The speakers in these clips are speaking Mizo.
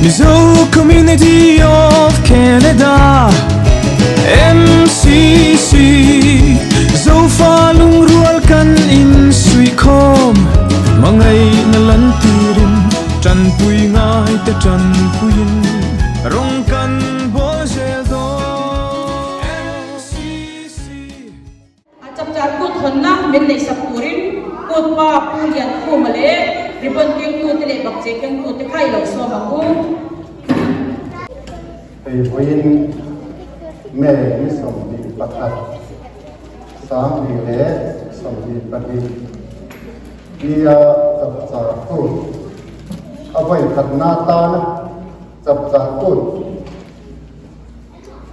Mizo Community of Canada, MCC, Zofa lungrual kan insuihkhawm, hmangaihna lantirin tanpui ngaite tanpuiin rawng kan bawl zel dawn. MCC. A chapchar kut hawnna min neihsak turin kut pa Pu Liankhuma leh ribbon kengtute leh bakcheh kengtute kha i lo sawm ang u. Hei vawiin May ni 21, 2022 nia chapchar kut a vawi khatna tana chapchar kut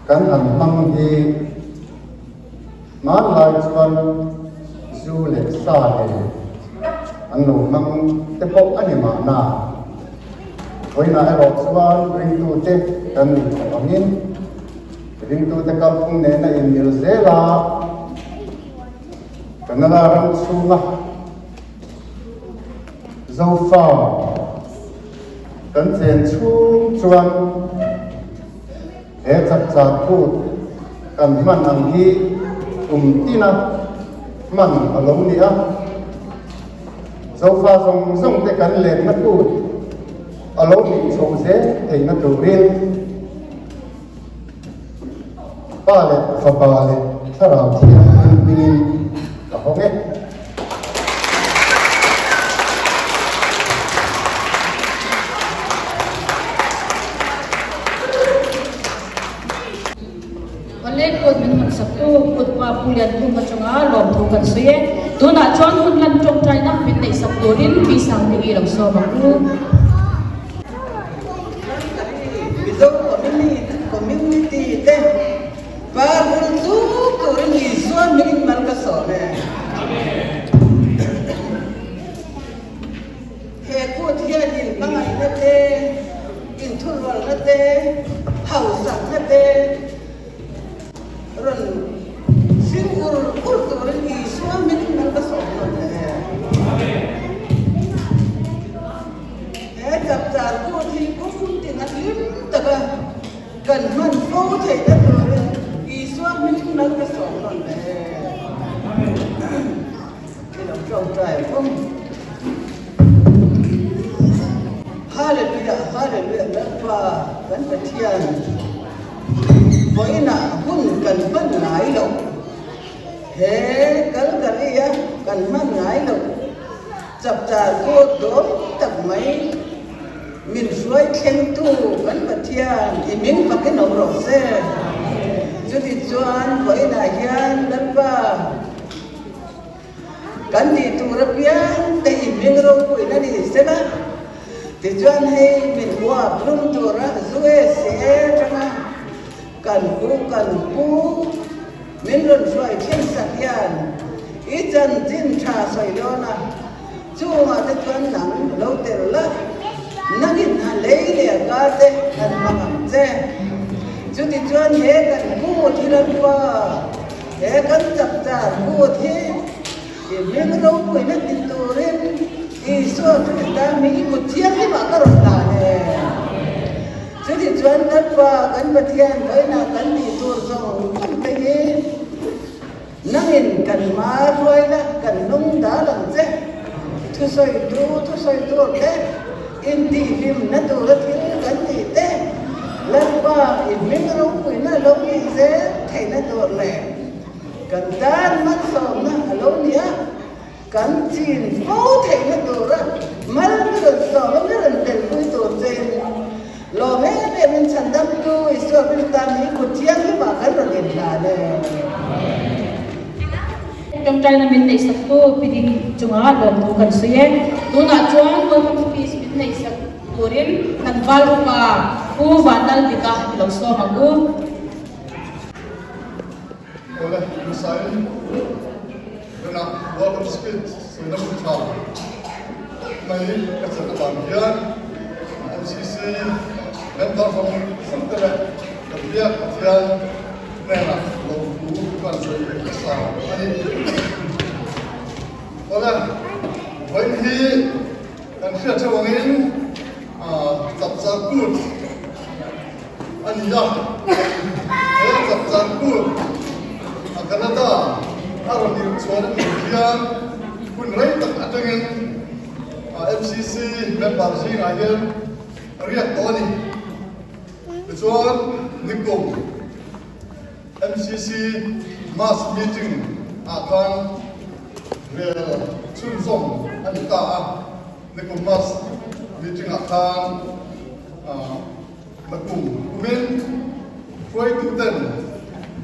Kan han hmang hi hmanlai chuan zu leh sa nen an lo hmang te pawh a ni mahna. Vawiinah erawh chuan ringtute kan nih tawh angin ringtute kalphung nena inmil zel a, Canada ram chhunga Zofa kan chen chhung chuan He chapchar kut kan hman ang hi kum tina hman a lo ni a, Zofa zawng zawng te kan lenna kut a lo nih chho zel theihna turin Pa leh Fapa leh Thlarau Thianghlim hmingin ka hawng e. Awle kut min hmun sak tu kut pa Pu Liankhum atanga lawmthu kan sawi e. Tunah chuan hun lan tawngtaina min neih sak turin Pi Sangdingi lo sawm ang u. Mizo community te Par bul chu turin Isua hmingin mal ka sawm e. He kut hian inhmangaihna te, inthurualna te, hausakna te rawn hring ur ur turin Isua hmingin mal ka sawm nawn e. He chapchar kut hi kum tin a hlim taka Kan hman fo theihna turin Isua hming mal ka sawm nawn le. I lo tawngtai ang. Hallelujah, Hallelujah, Lalpa kan Pathian vawiinah hun kan hman ngai loh. He Kalkari-a kan hman ngai loh chapchar kut dawn tak mai. Min hruai thlengtu kan Pathian i min fakin awm rawh se. Chuti chuan vawiinah hian Lalpa kan tih tur apiang te i hming ropuiin a ni sela, tichuan hei min uap lum tura Zue se atanga kan pu kan pu min rawn hruai thleng sak hian i chanchin tha sawi dawn a. Chungah te chuan nang lo tel la, nangin a lei leh a kar te kan hmang ang che. Chutichuan he kan kut hi Lalpa, he kan chapchar kut hi i hming ropuina ti turin Isua Krista hming i kut thianghlimah ka rawn dan e. Chutichuan Lalpa kan Pathian vawiinah kan tih tur zawng zawng te hi, Nangin kan hma hruai la, kan hnung dal ang che. Thusawitu thusawi tur te, intihhlimna tura thil kan tih te, Lalpa i hming ropuina lo nih zel theihna tur leh kan tan malsawmna a lo ni a, kan chin fo theihna tura mal mi rawn sawm a, mi rawn telpui tur chein lawm em em in chhandamtu Isua Krista mi kut thianghlimah kan rawn inhlan e. Tawngtaina min neihsaktu Pi Ding chunga lawmtu kan sawi e. Tunah chuan Welcome Speech min neihsak turin kan val upa Pu Vanlalbika i lo sawm ang u. Awle, hmasain tunah Welcome Speech sawina hun tha mai ka chan avang hian MCC member zawng zawng te leh kan biak Pathian hnenah lawmthu kan sawi hmasa a ni. Awle, vawiin hi kan hriat theuh angin Chapchar Kut. ni a. He chapchar kut a Canada a rawn irhchhuan a nih hian hun rei tak atangin MCC member zingah hian riak tawh a ni. Tichuan nikum MCC mass meeting ah khan rel chhunzawm a ni ta a. Nikum mass meeting ah khan Nakum kumin hruaitu ten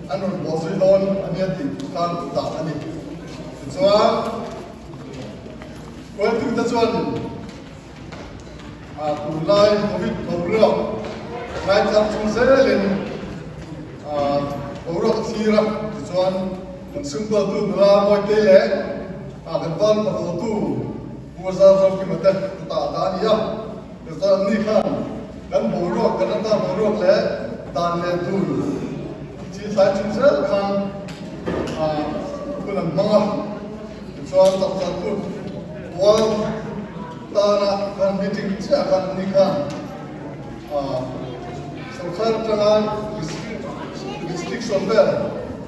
an rawn bawh zui dawn a nia tih khan dah a ni. Tichuan hruaitu te chuan Tunlai Covid boruak ngaithlang chung zelin boruak a thlir a, tichuan kan chhungkualtu nula Mawite leh kan val pahlawtu Pu Azar Zokima te kutah a dah a ni a. Tichuan anni khan kan boruak, kan ata boruak leh dan leh dun thilthlai chung zel khan hun an hmang a. Tichuan taksa kut pual tana khan meeting chiah khan ni khan sorkar atanga restriction vel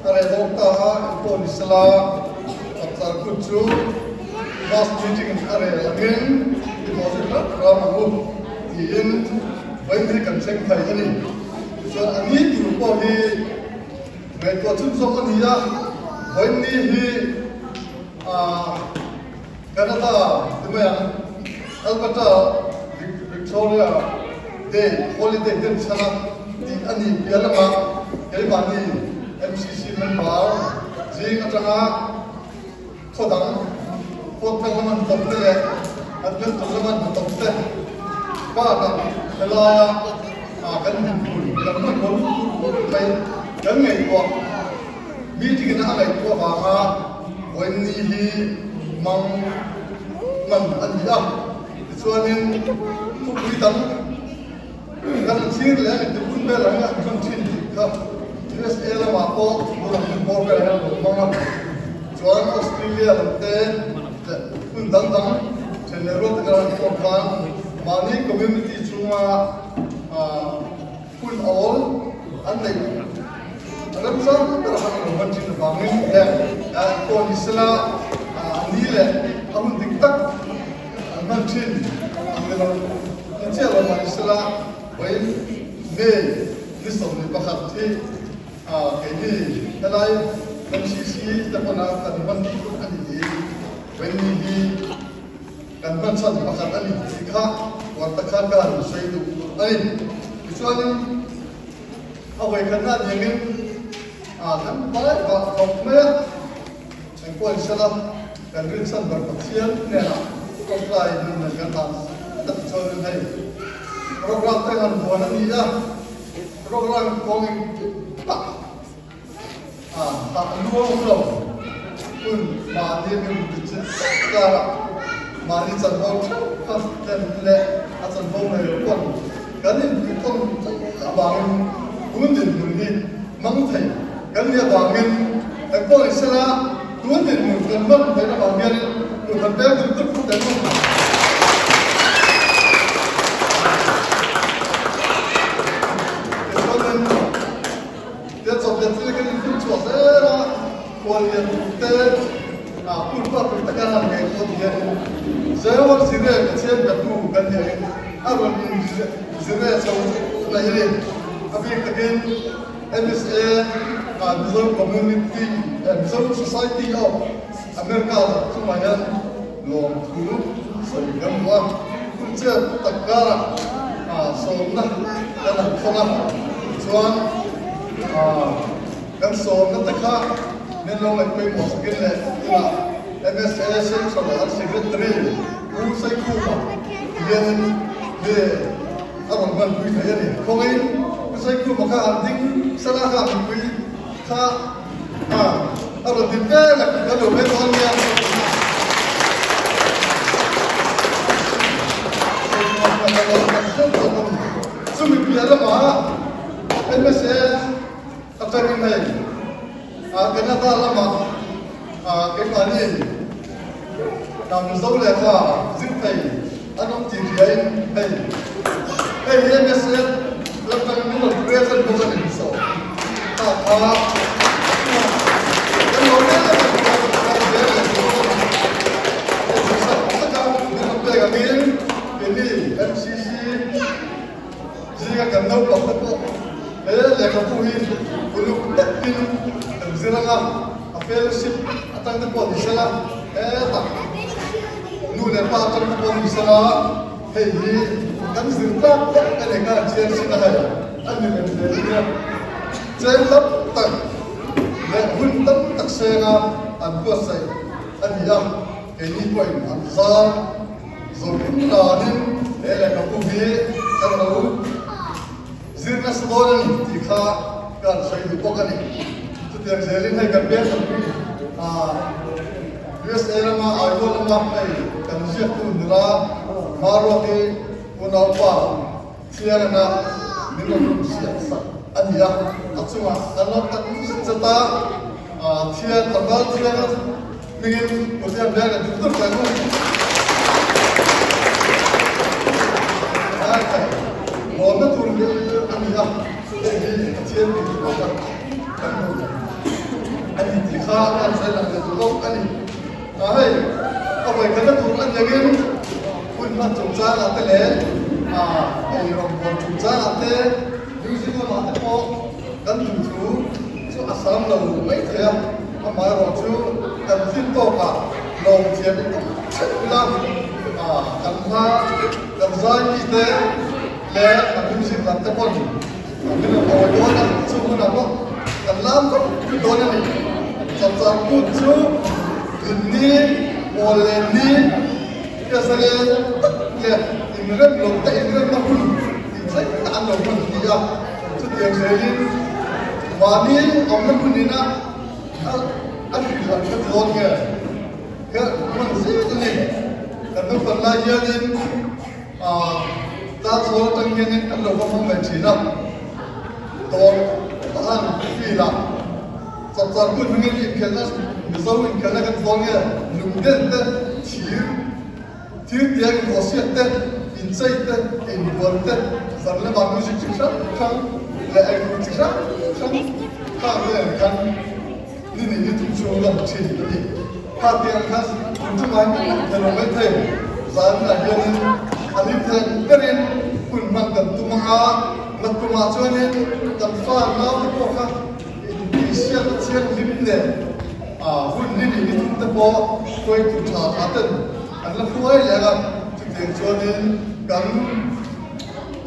a reh bawk ta a, engpawh ni sela taksa kut chu mass meeting a rel angin i hlawh zui hram hram ang u tiin vawiin hi kan thleng thei a ni. Tichuan a ni tur pawh hi Ngaihtuah chhun zawk a ni a, vawiin hi Canada ti mai ang, Alberta Victoria Day holiday den chhan a tih a nih piah lamah keimahni MCC member zing atanga khaw dang Fort lama an tawp te leh Edmonton lama an tawp te bakah helaia kan dinhmun kan hmanhmawh lutuk mai kan ngaihtuah meeting in a ngaihtuah vanga vawiin hi mang hman a ni a, tichuanin thupui dang Kan thlir leh a inti hun vel ang a hman thin tih kha USA lamah pawh bul ang bawr vel hian a lo hmang a, chuan Australia lam te leh hmun dang dang then leh rual te kan han khawm khan mahni community chhunga hun awl an neih remchang ber khan a lo hman thin avangin heng pawh ni sela ni leh a hun dik tak An hman thin ang ni lo ni chiah lo mah sela vawiin May ni 21 hi keini helai MCC te pawna kan hman a ni hi vawiin ni hi kan hman chhan pakhat a ni tih kha uar tak khan ka han sawi duh a ni. Tichuanin a vawikhatna niangin kan vai vah khawp mai a. Engpawh in sela, kan rinchhan ber Pathian hnenah tawngtai nun nen kan dan tak chuan in hei program te han buan a ni a, program kawng engkim tak a hah luang lo hun mahni min rinchhan tak karah mahni chanvo theuh kha thlen leh a chanvo nei lo pawn kan inpuihtawn tak avangin tun dinhmun hi Hmang thei kan nih avangin engpawh ni sela tun dinhmun kan hman theih avang hianin kut han pek duh duh phut em awm. Tichuanin tia chawp leh thil kan inhmun chhuah zel a, khuallian te hun pawh pui taka han ngei pawh ti hianin Jehovah Zire Pathian betu kan nih angin a rawn in zire chho mai a ni. A bik takin MSA Mizo Community Mizo Society of America chungah hian lawmthu sawi kan duh a, hun chet tak karah sawmna kan han thawn a, tichuan kan sawmna te kha min lo ngaih pawimawh sakin leh tunah MSA Central Secretary Pu Saikhuma hianin mi A rawn hman pui thei a ni. Khawngaiin Pu Saikhuma kha han ding sela kha mipui kha a rawn din vel a, kan lo ve dawn nia. Saikhuma kha kan lo tak zet zawk a ni. Chu mipui a lamah MSA atangin hei Canada lamah keimahni Mizo lehkha zir thei an awm tih hriain hei hei hi MSA. Lamtang min rawn present bawk a ni so kha kha kan lo em em a kan zel leh bawk a ni. Hei duhsak taka min rawn pek angin keini MCC zinga kan naupang te pawh he lehkhabu hi uluk takin kan zir anga a fellowship atang te pawh ni sela hetah nu leh pa atang te pawh ni sela Hei hi kan zir tlak vek a ni kha chian sin a hei a ni reng hle nia. Cheng tam tak leh hun tam tak senga an buatsaih a ni a, keini pawhin an zar zo hlim danin he lehkhabu hi kan lo zir nasa dawn a ni tih kha ka han sawi duh bawk a ni. Chutiang zelin hei kan veng tam pui USA lama Iowa lama hei kan ziaktu nula Maruak hi unaupa Thiangana min rawn rawn ziak sak a ni a, a chungah kan lo tak zet zet a, Thian tlangval Thianga hmingin Pathian biak leh dur dur teh u. Lawmna tur hlir a ni a, hei hi Pathian tih tur tak kan hmu a ni tih kha kan sawi lang leh duh bawk a ni. A hei, a vawikhatna tur a niangin hun hman chungchangah te leh ei rawngbâwl chungchangah te, music lamah te pawh kan duh thu chu a sam lo maithei a, amaherawh chu kan tlin tawkah lawm thiam in awm theuh ila, kan hla kan zai mite leh a music lam te pawn min rawn awi dawn a, chu hmunah pawh kan lam vek vek dawn a ni. Chapchar kut chu Tunni, Pawl leh Ni, Israel tak leh inrem lo te inremna hun tih thleng an lo hman ti a, chutiang zelin mahni awmna hmun ina a hrilh an hre dawn nge kha hman zet a ni. Kan naupang lai hianin tlangzawl atang hianin kan lo va hmang ve thin a, dawr tahan field ah chapchar hmun hmangin inkhelhna Mizo inkhelhna kan ti dawn nge lungden te thir Thil tiang inhawhsiak te, inchei te, inbual te, zan lama music chi hrang hrang leh eitur chi hrang hrang khang nen khan ni nih hi tum chu la hmu thin a ni. Kha tiang khan tum chu ngai mai thei lo mai thei. Zanah hianin a hlim thei ang berin hun hman kan tum ang a, nakkumah chuanin kan fa naute pawh kha intihsiakna thianghlim nen hun ni nih hi tum te pawh hruaitu tha tha ten An la hruai leh a, chutiang chuanin kan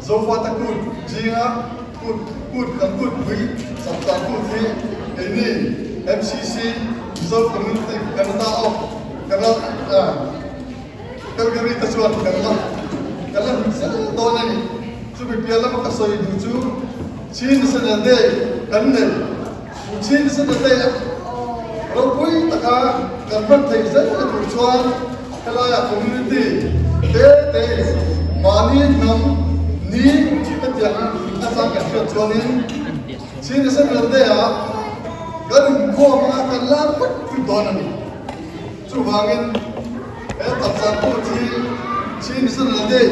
Zofate kut zinga kut kut kan kut pui chapchar kut hi keini MCC Mizo Community Canada of Calgary te chuan kan la kan la hmu zel dawn a ni. Chumi piah lama ka sawi duh chu Chin National Day kan nei. Chin National Day a ropui taka kan hman theih zel na tur chuan helaia community te te in mahni hnam ni hetiang a chang kan hriat chuanin Chin National Day ah kan inkhawm anga kan lar vek vek dawn a ni. Chuvangin he taksa kut hi Chin National Day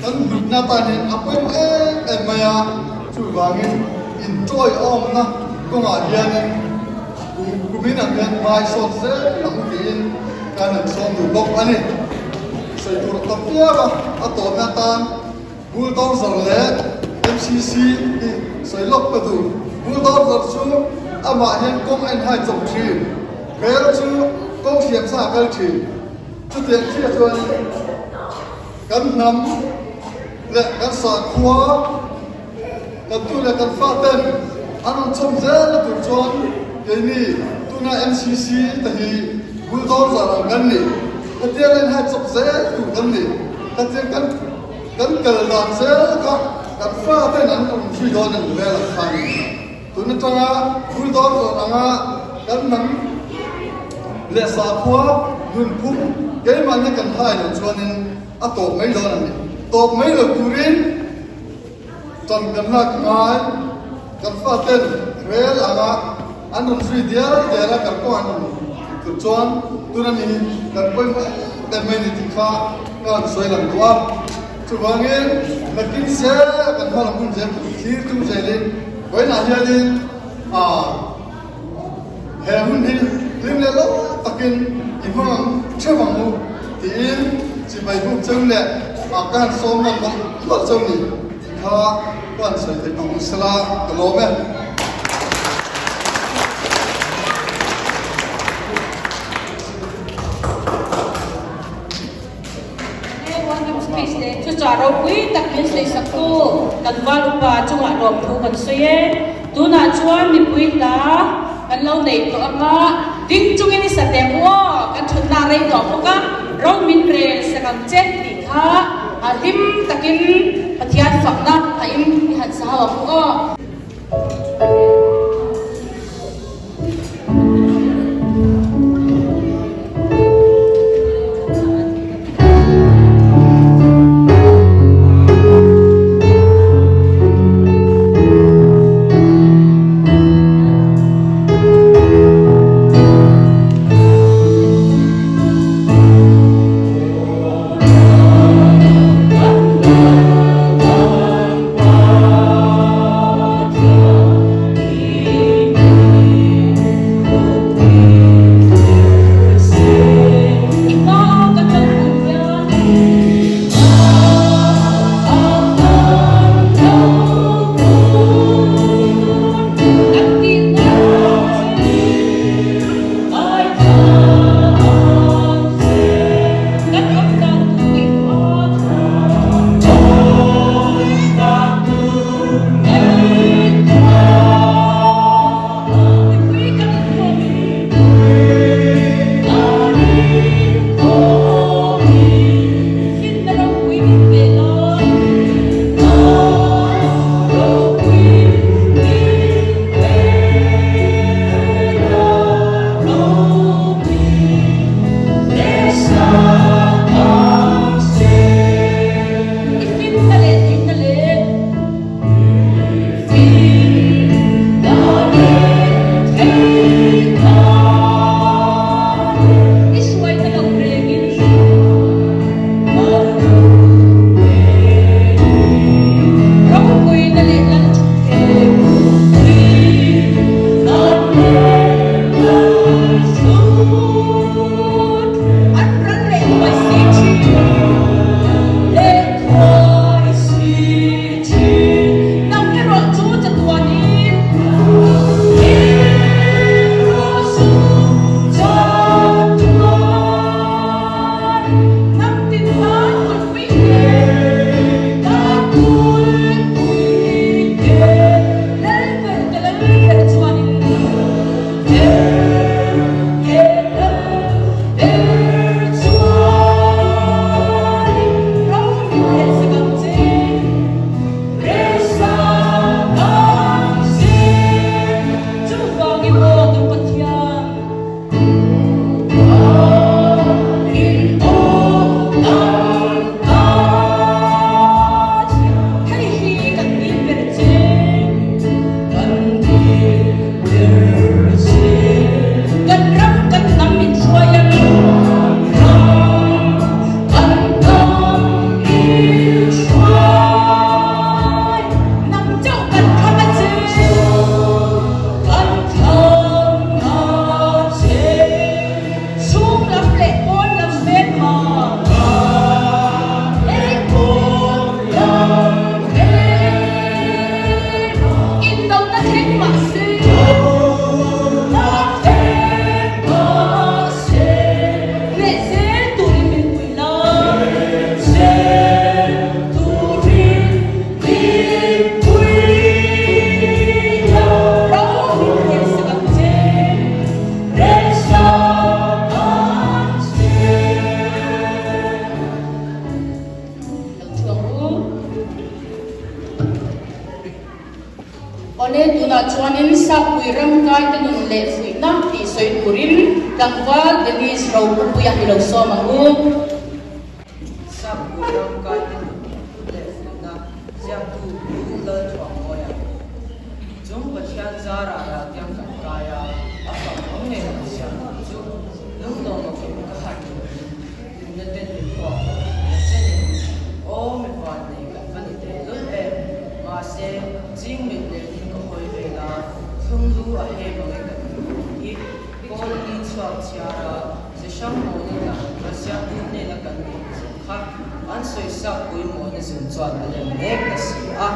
Kan hlutna tan hian a pawimawh em em mai a, chuvangin inṭawiawmna kawngah hianin kum kumin ang hian hmai sawt zel ang tiin kan han sawm duh bawk a ni. Sawi tur a tam viau a, a tawpna atan Bulldozer leh MCC hi sawi lawk ka duh. Bulldozer chu amah hian kawng a inhai chawp ṭhin, rel chu kawng hliamsa a kal ṭhin. Chutiang chiah chuan Kan hnam leh kan sakhua, kan tu leh kan faten an rawn chawm zel a tur chuan keini tuna MCC te hi bulldozer ang kan ni. Hetiang a inhai chawp zel tur kan ni. Hetiang kan kan kal dan zel kha kan faten an rawn zui dawn a ni vel ang khan. Tun atanga bulldozer anga kan hnam leh sakhua nunphung keimahni kan hai loh chuanin a tawp mai dawn a ni. Tawp mai lo turin tan kan lak ngai, kan faten rel anga an rawn zui dial dial a kan kawng an rawn tur chuan tuna ni kan pawimawh em em mai ni tih kha ka han sawi lang duh a. Chuvangin nakin zel kan hma lam hun zel tur thlir chung zelin vawiinah hianin ah he hun hi hlim leh lo takin i hmang ang theuh ang u tiin chibai buk cheu leh ah ka han sawm nawn mawlh mawlh cheu ni tih kha ka han sawi theih tawh ang sela ka lawm e. Chuchah ropui tak min sawisaktu kan val upa chungah lawmthu kan sawi e. Tunah chuan mipui hla kan lo neih tawh anga ding chungin i sa teh u aw, kan thutna a rei tawh bawk a, ro min rel sak ang che tih kha a hlim takin Pathian fakna a in i han sa ho ang u aw. Awle, tunah chuanin Sakpui ramkaite nun leh fuihna tih sawi turin tlangval Dennis Ropupuia hi lo sawm ang u. Sakpui ramkaite nun leh fuihna ziaktu Pu Lalthuamawia chung Pathian zarah raltiang kan kai a, a fam awm ngei ang siam tih chu lungdawm awkin ka han hlimna ten min pawh na chenin aw mi. Zappui mawina zun chuan a lem mek ta si a.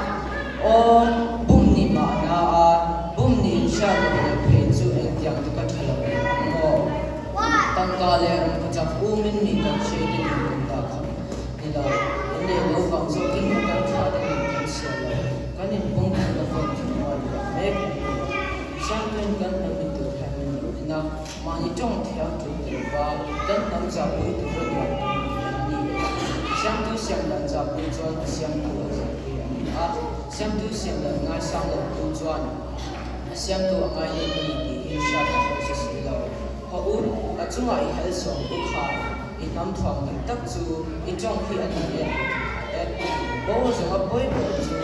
Aw, bum ni mahna a, bum ni inhriat loh leh phei chu engtiang te ka tha lo leh ang maw? Tangka leh rangkachak umin mi kan hriai te din kan dah khawp ni lo, in leh lo vang zawkin a kan thla te din kan chhiar lo, kan inpawng theihna vawn chu a liam mek a ni. Siamtuin kan hnam ni tur hian min lo din a. Mahni tawng thiam tul tel va kan hnam zahpui tura duan tum ni an ni. Siamtu siam dan zahpui chuan a siamtu a zahpui a ni a, siamtu siam dan ngaisang lo tu chuan a siamtu a ngainep a ni tih hi hriat a harsa si lo. Haw u, a chungah i hel sawm u khai, i hnam thuam dik tak chu i tawng hi a ni e an ti khat e. Bo zawnga pawimawh chu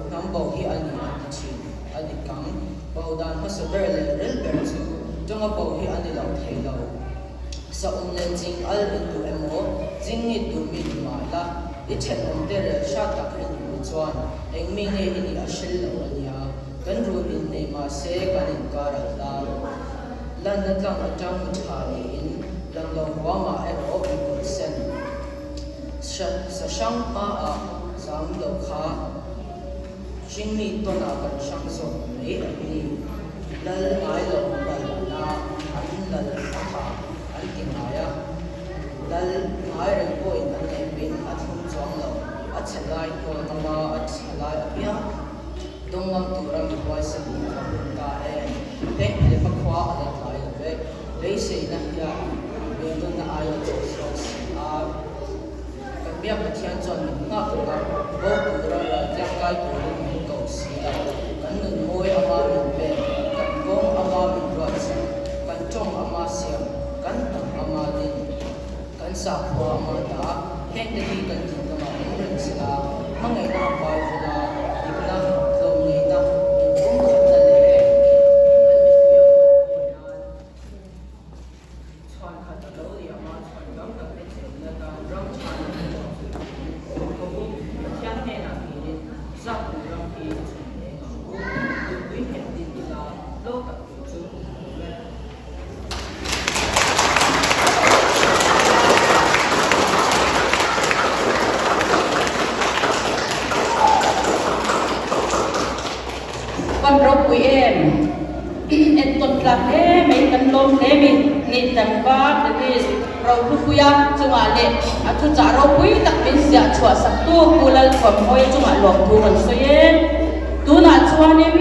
hnam bo hi a ni an ti thin a dik ang. Bo dan hmasa ber leh ril ber chu tawnga bo hi a ni lo thei lo. Saum leh ching al in duh emaw, ching ngit duh mi ni mah la, i thenawm te rel hrat tak i nih loh chuan eng mi nge i nih a hril lo a nia. Kan run in nei mah se kan inkar a hla. Lanna tlang atang mi tha niin lang lo huamah erawh mi kawt sen sa hrang hmaah zam lo kha. Hringmi tawnah kan hrang zawk mai an ni. Lal ngai lo lal na an lal a tha an ti ngai a. Lal ngai reng pawhin an epin a thlum chuang lo. A chhe lai hnawl ngama a chhe lai apiang dawng ngam tura mi huaisa nih a va hun ta em. Heng Philipa khua a la tlai lo ve. Beiseina hian beidawnna aia chak zawk si a. Kan biak Pathian chuan min nghak reng a, bo tura raltiang kai turin min ko si lo. Kan nun mawi ama min pek, kan kawng ama min ruatsak, kan tawng ama siam, kan hnam ama din, kan sakhua ama ta, hengte hi kan thinlungah awm reng sela, hmangaihna a pai vul a, dikna, tlawmngaihna, inpumkhatna leh kan mipui a huan pui nan. Chhuan khat a lo liam a, chhuan tam tak te chenna tan ram tha leh a tawp chu niin ka u Pathian hnenah kirin Zapui ram hi i chhun eng ang u, tuipui nghet din ila tlo tak tur chu ka awm e. Van ropui em? Enkawn tlak hle mai kan lawm hle mi ni tlangval Dennis Rohlupuia chungah leh a thuchah ropui tak min ziah chhuah saktu Pu Lalthuamhawia chungah lawmthu kan sawi e. Tunah chuanin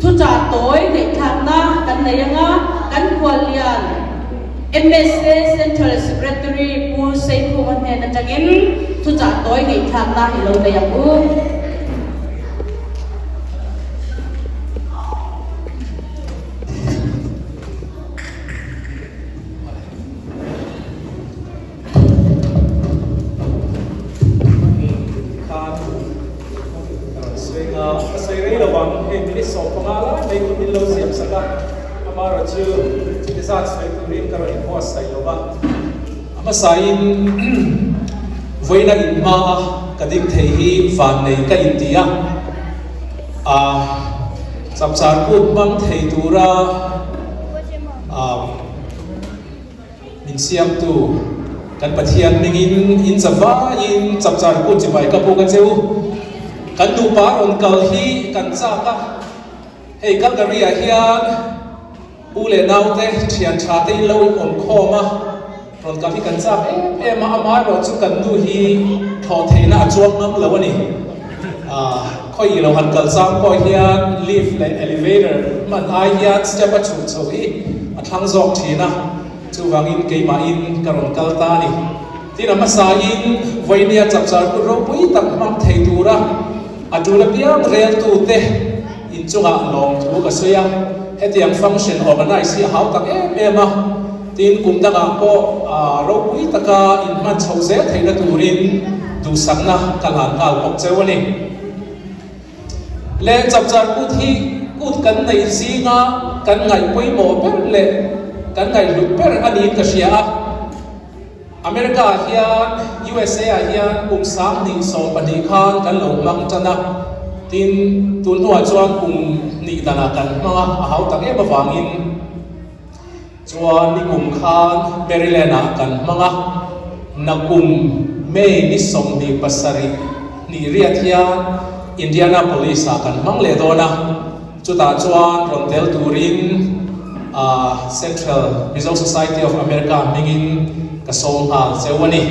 thuchah tawi ngaihthlakna kan nei anga kan khuallian MSA Central Secretary Pu Seikhuma hnen atangin thuchah tawi ngaihthlakna i lo nei ang u. Ka sawi rei lo ang, hei minute 15 lai mai kha min lo siam sak a, amaherawhchu chuti zat sawi turin ka rawn inbuatsaih lo va. A hmasain vawiina inhma a ka ding thei hi vannei ka inti a, a chapchar kut hmang thei tura min siamtu kan Pathian hmingin in chavaiin chapchar kut chibai ka puk a che u. Kan nupa rawn kal hi kan chak a, hei Calgary ah hian U leh naute, thian tha te in lo in awm khawm a, rawn kal hi kan chak em em a, amaherawh chu kan nu hi thlawh theihna a chuang ngam lo a ni. Khawi lo han kal chang pawh hian lift leh elevator hman ai hian step a chhuk chho hi a thlang zawk thin a, chuvangin keimahin ka rawn kal ta a ni. Tin a hmasain vawinia chapchar kut ropui tak hmang thei tura a tul apiang reltute, Inchungah lawmthu ka sawi a, hetiang function organise hi a hau tak em em a, tin kum dangah pawh ropui taka inhman chho zel theihna turin duhsakna ka hlan nghal bawk cheu a ni. Le chapchar kut hi kut kan neih zinga kan ngaih pawimawh ber leh kan ngaihhlut ber a niin ka hria a. America ah hian, USA ah hian kum 2012 khan kan lo hmang tan a, tin tun hnuah chuan kum hnih danah kan hmang a, a hau tak em avangin chuan nikum khan Maryland ah kan hmang a, nakum. May ni 27 ni riat hian Indianapolis ah kan hmang leh dawn a, chutah chuan rawn tel turin Central Mizo Society of America hmingin ka sawm nghal cheu a ni.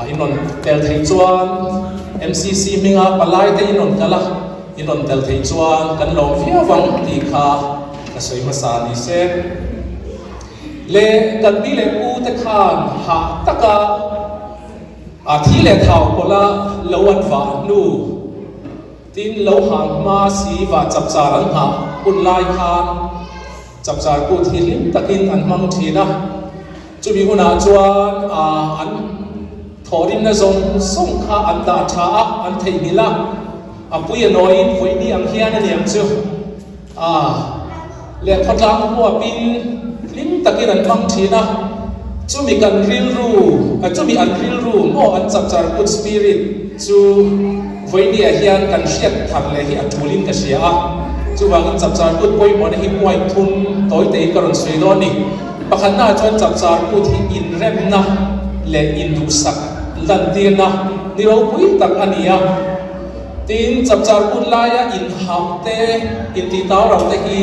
In rawn tel theih chuan MCC hminga palai te in rawn kal a, in rawn tel theih chuan kan lawm viau ang tih kha ka sawi hmasa ni se. Le kan pi leh pu te khan hah taka a thi leh thau pawlha lo an vah hnu tin lo hal hma si vah chapchar an nghah hun lai khan chapchar kut hi hlim takin an hmang thin a, chumi hunah chuan an thawhrimna zawng zawng kha an dah tha a, an theihnghilh a, a pui a nawiin vawiini ang hian a niang chu. A leh khawtlang huapin hlim takin an hmang thin a, chumi kan rilru, chumi an rilru maw an chapchar good spirit chu vawinia hian kan hriat thar leh hi a tulin ka hria a, chuvangin chapchar kut pawimawhna hi point thum tawi tein ka rawn sawi dawn a ni. Pakhatnaah chuan chapchar kut hi inremna leh induhsak lantirna ni ropui tak a ni a. Tin, chapchar kut laia inhauh te, intih tau rau te hi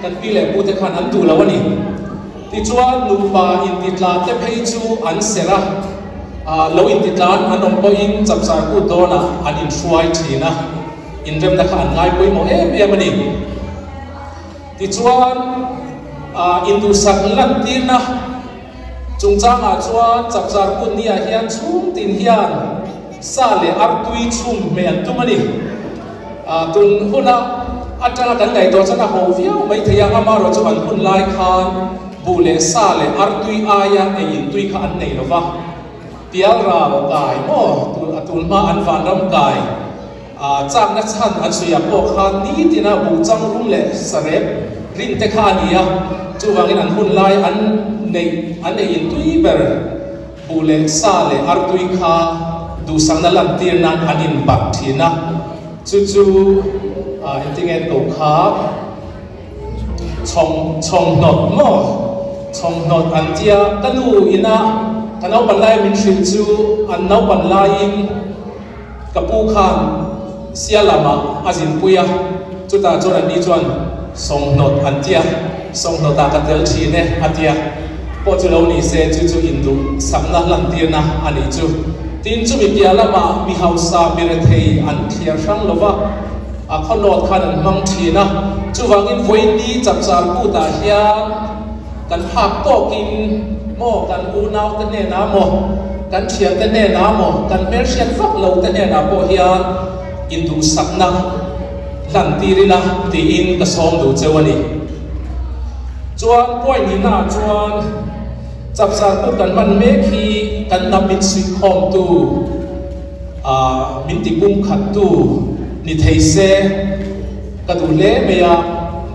kan pi leh pu te khan an duh lo a ni. Tichuan, nupa intitla te phei chu an serh a, ah lo intitlan an awm pawhin chapchar kut dawnah an inhruai thin a, inremna kha an ngai pawimawh em em a ni. Tichuan, ah induhsak lantirna chungchangah chuan chapchar kut niah hian chhung tin hian Sa leh artui chhum hmeh an tum a ni. Tun huna atanga kan ngaihtuah chuan a ho viau mai thei a, amaherawh chu an hun lai khan buh leh sa leh artui aia ei in tui kha an nei lo va. Pial ral kai maw a tun hma an vanram kai chakna chhan an sawiah pawh khan nitina buh chang rum leh sarep rin te kha a ni a, chuvangin an hun lai an neih an ei in tui ber. Buh leh sa leh artui kha duhsakna lantir nan an inbarh thin a, chu chu engtinge an ko kha chhawng chhawnghnawt maw? Chhawnghnawt an tia, ka nu ina ka naupan laia min hrilh chu an naupan laiin Ka pu khan Sialamah a zinpui a, chutah chuan anni chuan Sawnghnawt an ti a, Sawnghnawtah ka tel thin e a ti a, pawh chu lo ni se chu chu induh sakna lantirna a nih chu. Tin, chumi piah lamah mi hausa mi rethei an thliar hrang lo va, a khawnawt khan an hmang thin a, chuvangin vawiin chapchar kutah hian, Kan phak tawkin maw, kan unaute hnenah maw, kan thiante hnenah maw, kan hmelhriat vak lo te hnenah pawh hian induhsakna hlan tir ila tiin ka sawm duh cheu a ni. Chuan point nihnaah chuan chapchar kut kan hman mek hi kan hnam min suihkhawmtu, min tipumkhattu ni thei se. Ka duh hle mai a,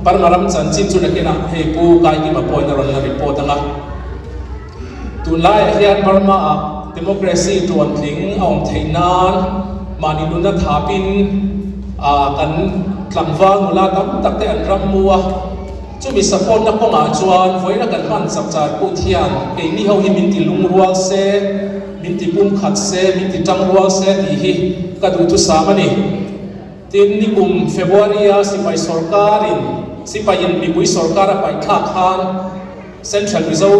Burma ram chanchin chu nakinah hei Pu Kaikima pawhin a rawn la report ang a. Tunlaiah hian Burma ah democracy tuantling a awm theih nan mahni nunna thapin kan tlangval nula tam tak te an ram mu a, chumi support na kawngah chuan vawiina kan hman chapchar kut hian keini ho hi min ti lungrual se, min ti pumkhat se, min ti tangrual se tih hi ka duhthusam a ni. Tin, nikum February-a sipai sawrkarin sipaiin mipui sawrkar a paihthlak khan Central Mizo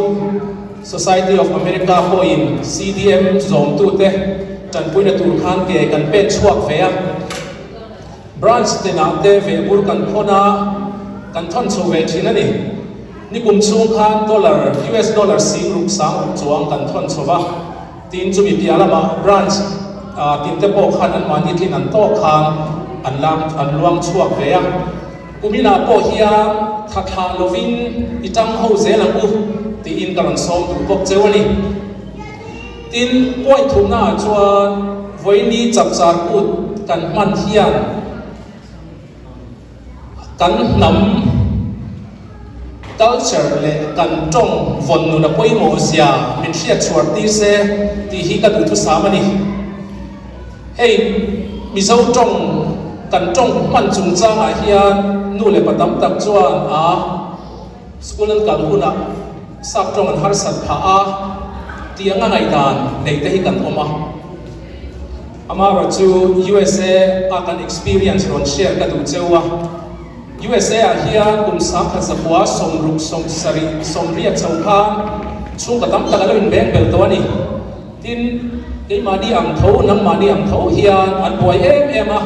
Society of America pawhin CDM zawmtute tanpuina tur khan ke kan pen chhuak ve a. Branch tinah te vehbur kan thawn a, kan thawn chho ve thin a ni. Nikum chhung khan dollar, US dollar 60 sang ruk chuang kan thawn chho va. Tin, chumi piah lamah branch tinte pawh khan anmahni tlin an tawk khan an lam an luang chhuak ve a. Kuminah pawh hian tha thlah lovin i tang ho zel ang u tiin ka rawn sawm duh bawk cheu a ni. Tin, point thumnaah chuan vawiini chapchar kut kan hman hian, Kan hnam culture leh kan tawng vawn nun a pawimawh zia min hriat chhuar tir se tih hi ka duhthusam a ni. Hei Mizo tawng kan tawng hman chungchangah hian nu leh pa tam tak chuan a school an kal hunah sap tawng an harsat phah a. Tiang a ngaihdan nei te hi kan awm a. Amaherawhchu USA a kan experience rawn share ka duh cheu a. USA ah hian kum 1900 60 70 chho khan chhungkaw tam tak a lo inbeng bel tawh a ni. Tin, keimahni ang tho, nangmahni ang tho hian an buai em em a.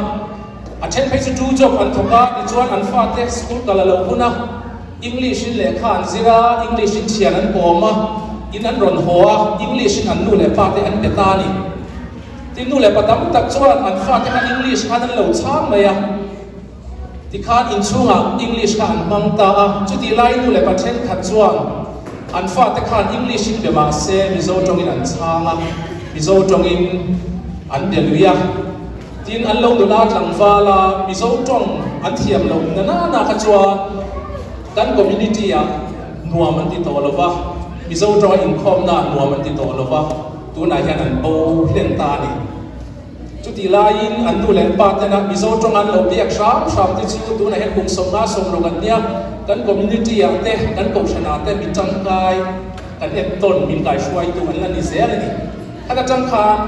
A then phei chu two job an thawk a, tichuan an fate school kal a lo hun a. English in lehkha an zir a, English in thian an kawm a, in an rawn haw a, English in an nu leh pa te an pe ta a ni. Tin, nu leh pa tam tak chuan an fate kha English khan an lo chhang mai a, tikhan inchhungah English kha an hmang ta a, chutih laiin nu leh pa thenkhat chuan an fate khan English in be mah se Mizo tawngin an chhang a, Mizo tawngin an be lui a. Tin, an lo nula tlangval a, Mizo tawng an thiam loh na nana kha chuan kan community ah nuam an ti tawh lo va, Mizo tawnga inkhawmna ah nuam an ti tawh lo va, tunah hian an bo hlen ta a ni. Chutih laiin an nu leh pa tena Mizo tawng an lo biak hram hram te chu tunah hian kum 50 60 an nia, kan community ah te, kan kohhran ah te mi tangkai kan entawn min kaihruaitu an la ni zel a ni. Khat atang khan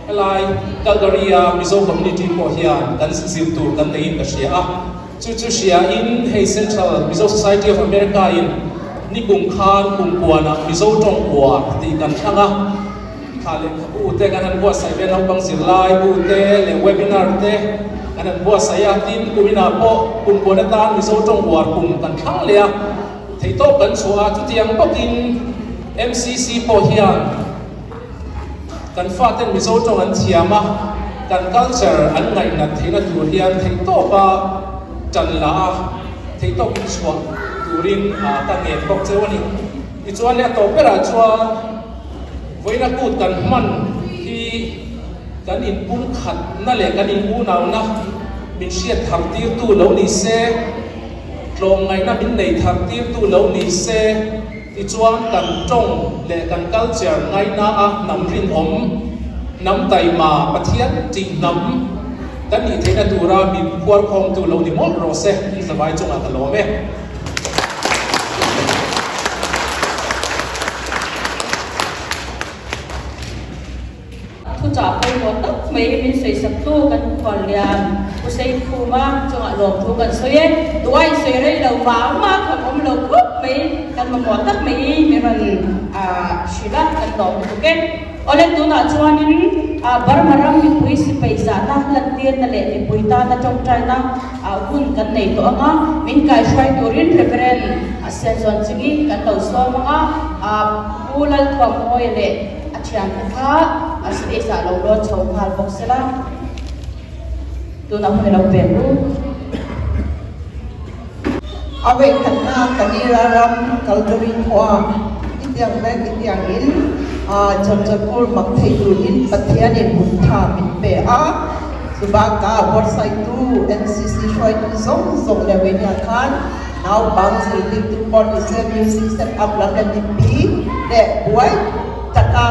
helai Calgary a Mizo community pawh hian kan zir tur kan neiin ka hria a, chu chu hria in hei Central Mizo Society of America in nikum khan kum kuanah Mizo tawng uar tih kan thlang a, kha lehkhabu te kan han buatsaih ve naupang zirlai bu te leh webinar te kan han buatsaih a, tin kuminah pawh kum kuan atan Mizo tawng uar kum kan thlang leh a, theihtawp kan chhuah a, chutiang bawkin MCC pawh hian Kan faten Mizo tawng an thiam a, kan culture an ngaihnat theihna tur hian theihtawpa tan la a, theihtawp in chhuah turin ka ngen bawk cheu a ni. Tichuan leh a tawp berah chuan vawiina kut kan hman hi kan inpumkhatna leh kan in-unauna min hriat thar tirtu lo ni se, tlawmngaihna min nei thar tirtu lo ni se, Tichuan kan tawng leh kan culture ngaina a hnam rinawm, hnam taima, Pathian tih hnam kan nih theihna tura min phuarkhawmtu lo ni mawlh rawh se, in zavai chungah ka lawm e. Thuchah pawimawh tak mai min sawisaktu kan khuallian Pu Seikhuma chungah lawmthu kan sawi e. Duai sawi rei lo vang mah kham awm lo khawp mai kan mamawh tak mai min rawn hrilh a, kan lawm lutuk e. Awle tunah chuanin Burma ram mipui sipai zahna lantirna leh mipui tana tawngtaina hun kan nei tawh ang a, min kaihruai turin Reverend Sianzuanchingi kan lo sawm ang a, Pu Lalthuamhawia leh A thiante kha a stage ah lo lawn chho nghal bawk sela, tunah hun i lo pek u. A vehkhatna Kanira ram Calgary khua i tiang vek i tiangin Chawlchawlpur mak thei turin Pathianin hun tha min pe a, chubakah buatsaihtu NCC hruaitu zawng zawng leh veinia khan Naupang zirtirtu pawh ni se music set up lam leh mipi leh buai taka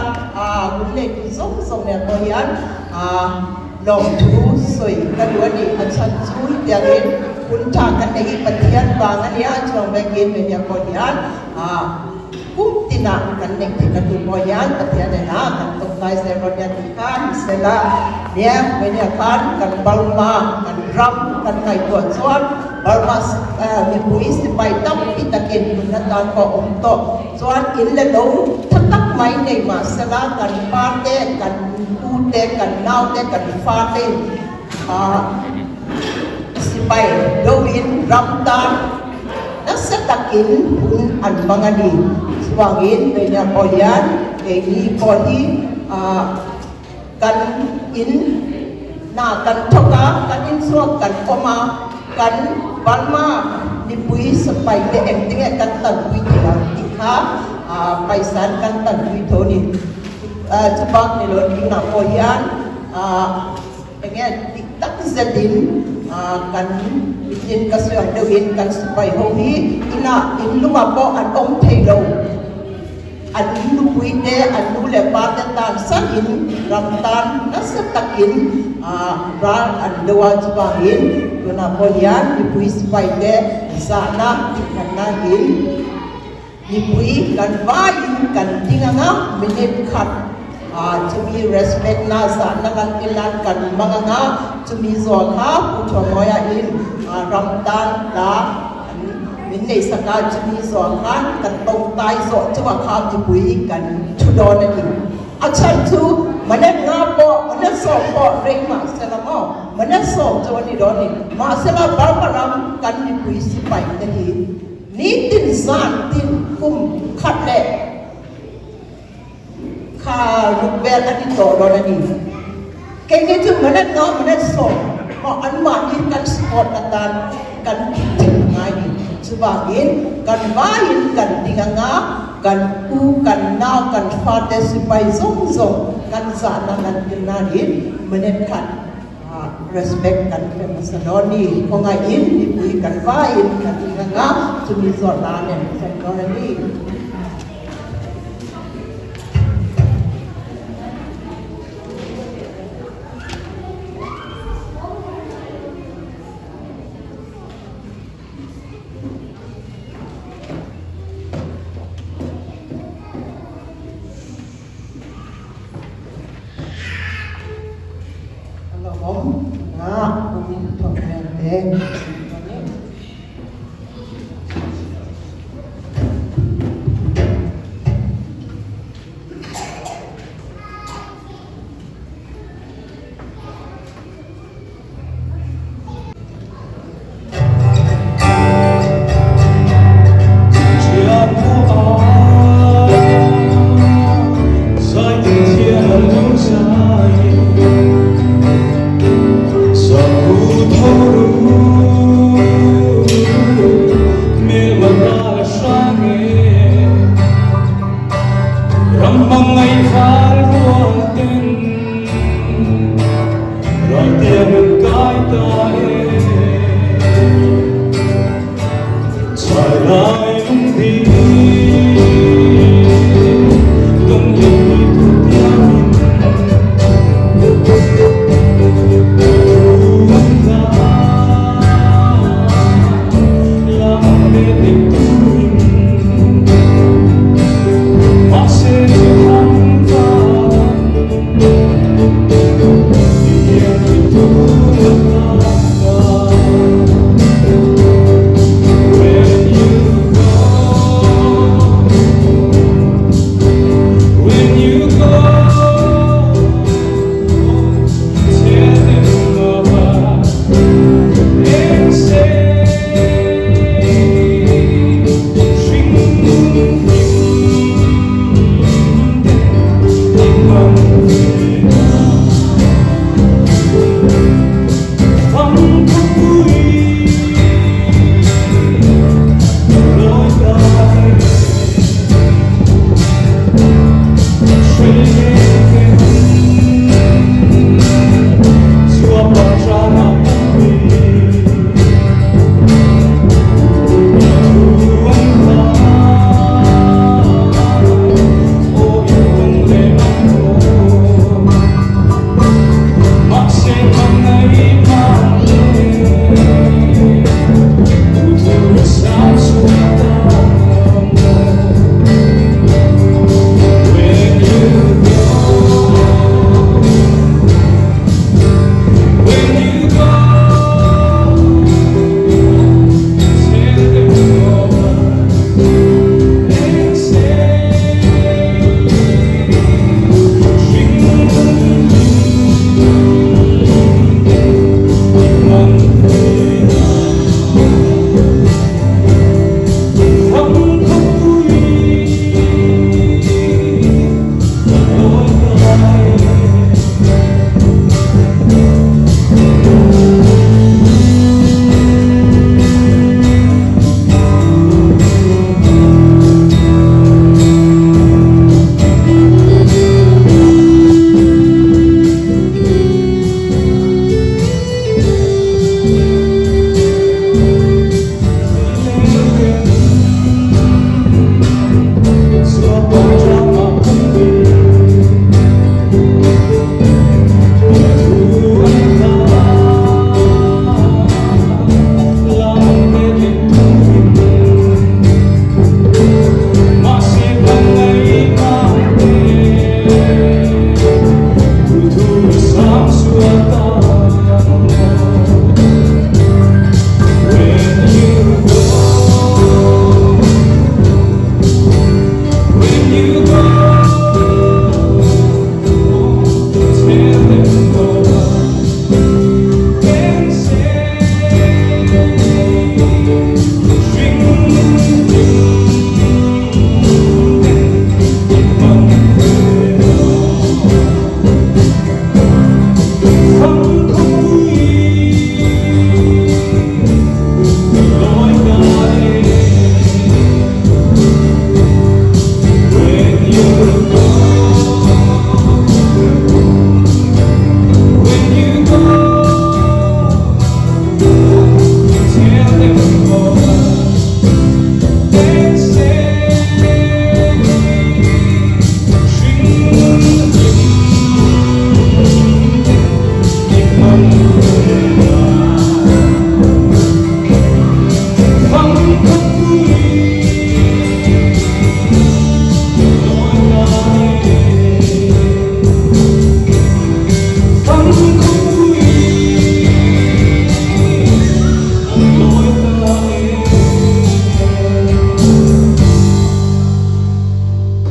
hun neitu zawng zawng nen pawh hian lawmthu sawi ka duh a ni. A chhan chu hetiangin hun tha kan nei hi Pathian vang a nia, chuang vekin mania pawh hian kum tinah kan neih theih na tur pawh hian Pathian nena kan tawngtai zel rawn nia tih kha ni sela nia mania khan kan Burma kan ram kan ngaihtuah chuan Burma mipui sipai tam ti takin nunna tan pawh awm tawh chuan in le lo tha tak mai nei mahsela kan pa te, kan u te, kan nau te, kan fa te in sipai do in ram tan nasa takin hun an hmang a ni. Chuvangin Meinia pawh hian keini pawh hi Kan in hna kan thawk a, kan inchhuak kan awm a, kan Burma mipui sipai te engtinge kan tanpui thei ang tih kha paisan kan tanpui tho a ni. Chubak ni lo tunah pawh hian enge dik tak zetin kan mitin ka sawi ang deuhin kan sipai ho hi inah in lungah pawh an awm thei lo. An nupui te, an nu leh pa te tan sakin ram tan nasa takin ral an do a, chuvangin tunah pawh hian mipui sipai te zahna tihhmanna in Mipui kan vaiin kan ding anga minute khat chumi respect na zahna lan ilan kan hmang anga chumi zawh kha Pu Thuamawia in ram tan hla an min neihsak a, chumi zawh khan kan tawngtai zawh chungah kha mipui kan thu dawn a ni. A chhan chu Manet nga pawh Manet sawm pawh rei mahsela maw Manet sawm chu a ni dawn a ni. Mahsela Burma ram kan mipui sipai te hi Nitin zan tin kum khat leh kha ruk vel a ni tawh dawn a ni. Keini chu minute nga minute sawm pawh anmahni kan support atan kan tih theih a ngai ni. Chuvangin kan vaiin kan ding anga kan u kan nau kan fate sipai zawng zawng kan zahna lan tir nanin minute khat Respect kan pe hmasa dawn ni. Khawngaihin mipui kan vaiin kan ingang a, chumi zawhna nen kan dawn a ni. A lawmawm nga kum thawk vel te Lamsual ta ang maw When you go When you go Tell them all I can say When you go Tell them all and say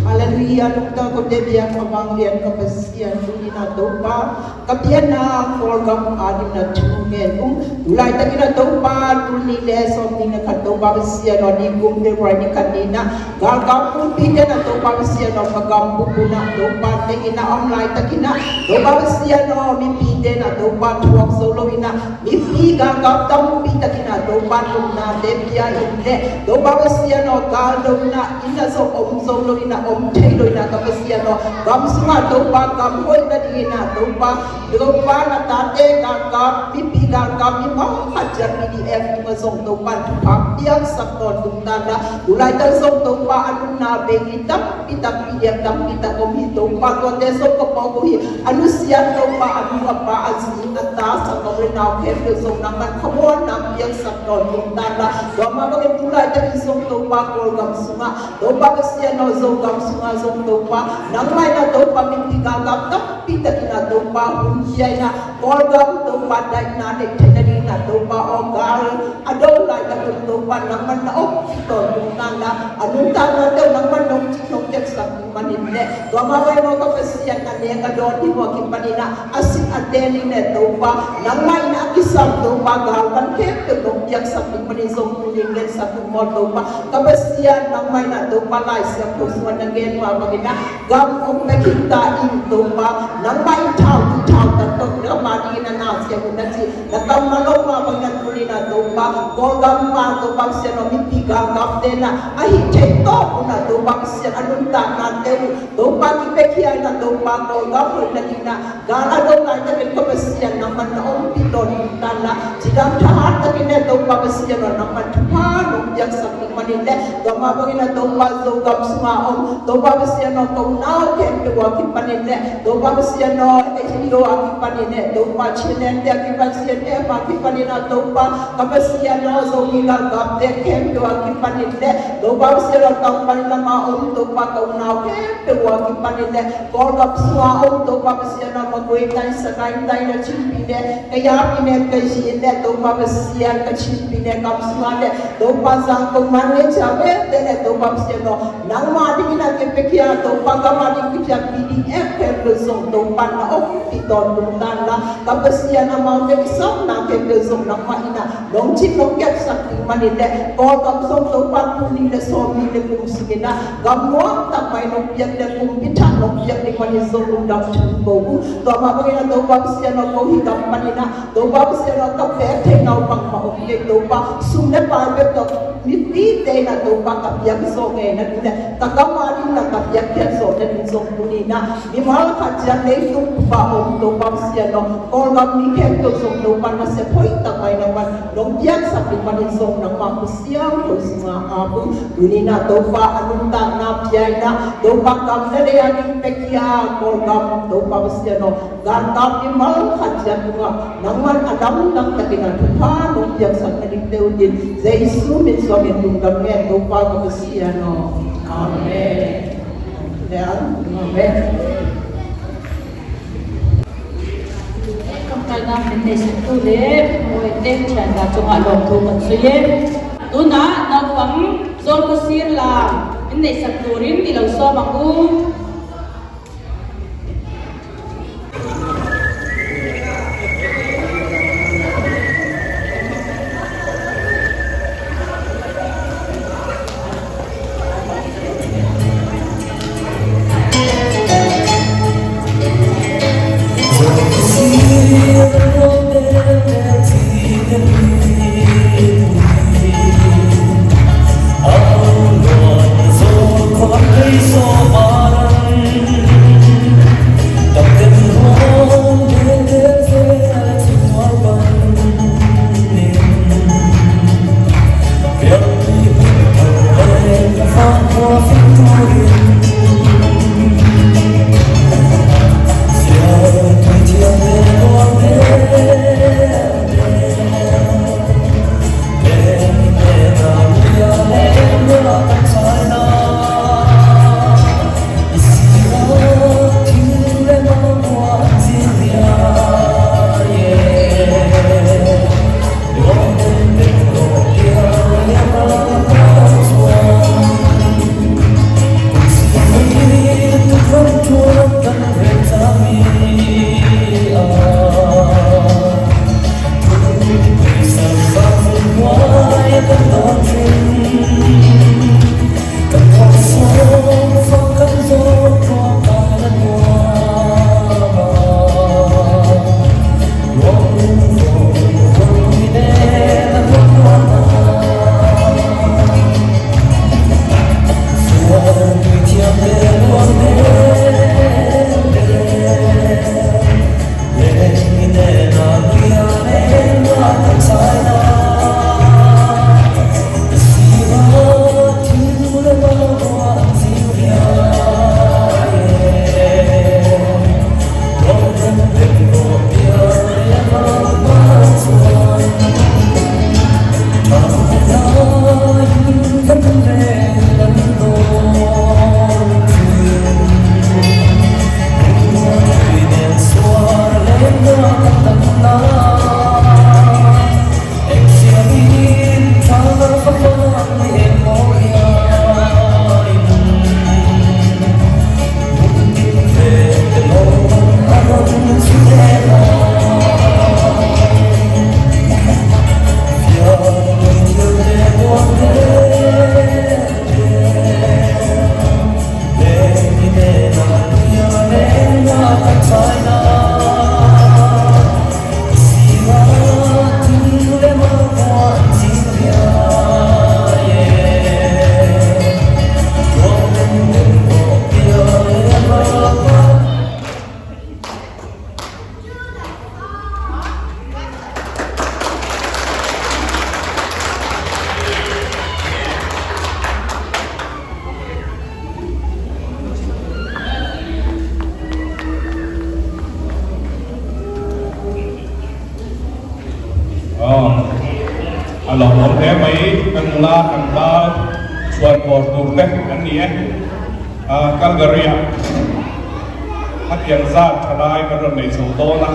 Hallelujah lungta ko te biak awang lian ka pasian lunina topa ka piana kawlgam adim na thu ngen um tulai takina topa tulni le somni na khat topa pasian ni kum February ni khat ni na gal gam pun pi te na topa pasian no pagam bu na topa te ina om lai takina topa pasian no mi pi te na topa thuak solo ina mi pi ga gam tam pi takina topa lum na te pia in le topa pasian no gal lo na ina zo om zo lo ina om thei lo ina ka pasian no gam sunga topa gam hoi na di na topa topa na ta te ga ga mi pi ga ga mi mong khat jan PDF tu ma zong topa thu phak piang sak ton tum ta na tulai ta zong topa anu na be ni tam pi ta PDF tam pi ta kom hi topa to te zong ko po ko hi anu sian topa anu apa azi ata sak ko re naw khem pe zong na man khamon na piang sak ton tum ta na do ma ba ke tulai ta zong topa kol gam sunga topa ka sian no zong gam sunga zong topa nang mai na topa mi pi ga gam tam pi ta ki na topa hun hiai na kol gam topa dai na ne the na ni na topa o gal ado lai ta tum topa nang man na ok pi ton tum ta na anun ta na te nang man nong chi nong tek sak manin ne to ma wai mo ka pasian na ne ka don hi mo ki panina asin ateni ne topa nang mai na kisam topa gal kan ke te nong yak sak manin zong tu ning len sak mo topa ka pasian nang mai na topa lai sia ko suan na gen ma magina gam om na kita in topa nang mai thau tu thau ta to na ma ni na na sia ku na chi na kam ma lo ma bang na tu ni na topa kol gam ma topa sia no mi pi ga gam te na a hi the to ku na topa sia anun ta na te u topa ki pe khia na topa kol gam ro na ni na ga la do nai ta ke ko sia na man na om pi to ni ta na chi dam tha hat ta ki ne topa sia no na man thu pa nong yak sak ni manin le to ma bang na topa zo gam sma om topa sia no ko nau ken te wa ki panin le topa sia no e hi lo a ki panin le topa chinen te ki pan sia e ma ki panin na topa ka pa sia no zo ni ga gam te ken te wa ki panin le topa sia no tang pan la ma om topa ko nau ken te wa ki panin le kol gam sma om topa sia no ma koi tai sa kai tai na chin pi ne ka ya pi ne ka ji ne topa sia ka chin pi ne gam sma le topa sang ko man ne cha ve te ne topa sia no nang ma di na ke pe kia topa ka ma di ki cha PDF ke lo zong topa na ok ti ton lum tan la ka pa sia na ma te som na ke lo zong na ma ina long chi long kep sak ti manin le kol gam som topa tu ni le som ni le kum singina gam nuam tak mai long piak le kum pi tha long piak ni manin zong lum dam chu ko bu to ma ba na topa sia no ko hi gam manina topa sia no ka pe the nau pang ma ok ke topa sum le pa pe to mi pi te na topa ka piak zo nge na ni le ka ka ma ni na ka piak piak zo na ni zo tu ni na mi mal kha cha nei tu pa om topa sia no kol gam ni khem to zo topa na se phoi ta mai na man long piak sak ni manin zo na ma ku siang to sunga a bu tu ni na topa anun ta na piai na topa kam na le ani pe kia kol gam topa sia no gan kam ni mal kha cha tu nga nang man adam nang takin tu pa long piak sak na ding teu din Jesu min so min tum gam nge topa ka sia no amen Amen. Ṭawngṭaina min neihsaktu leh Mawite ṭhianpa chungah lawmthu kan sawi e. Tunah naupang Zawlkhaw sir lam min neihsak turin i lo sawm ang u. A lawmawm hle mai kan nula kan pa chhuan bawr tur te an ni e. Calgary ah hetiang zat thalai kan rawn nei chho dawn a,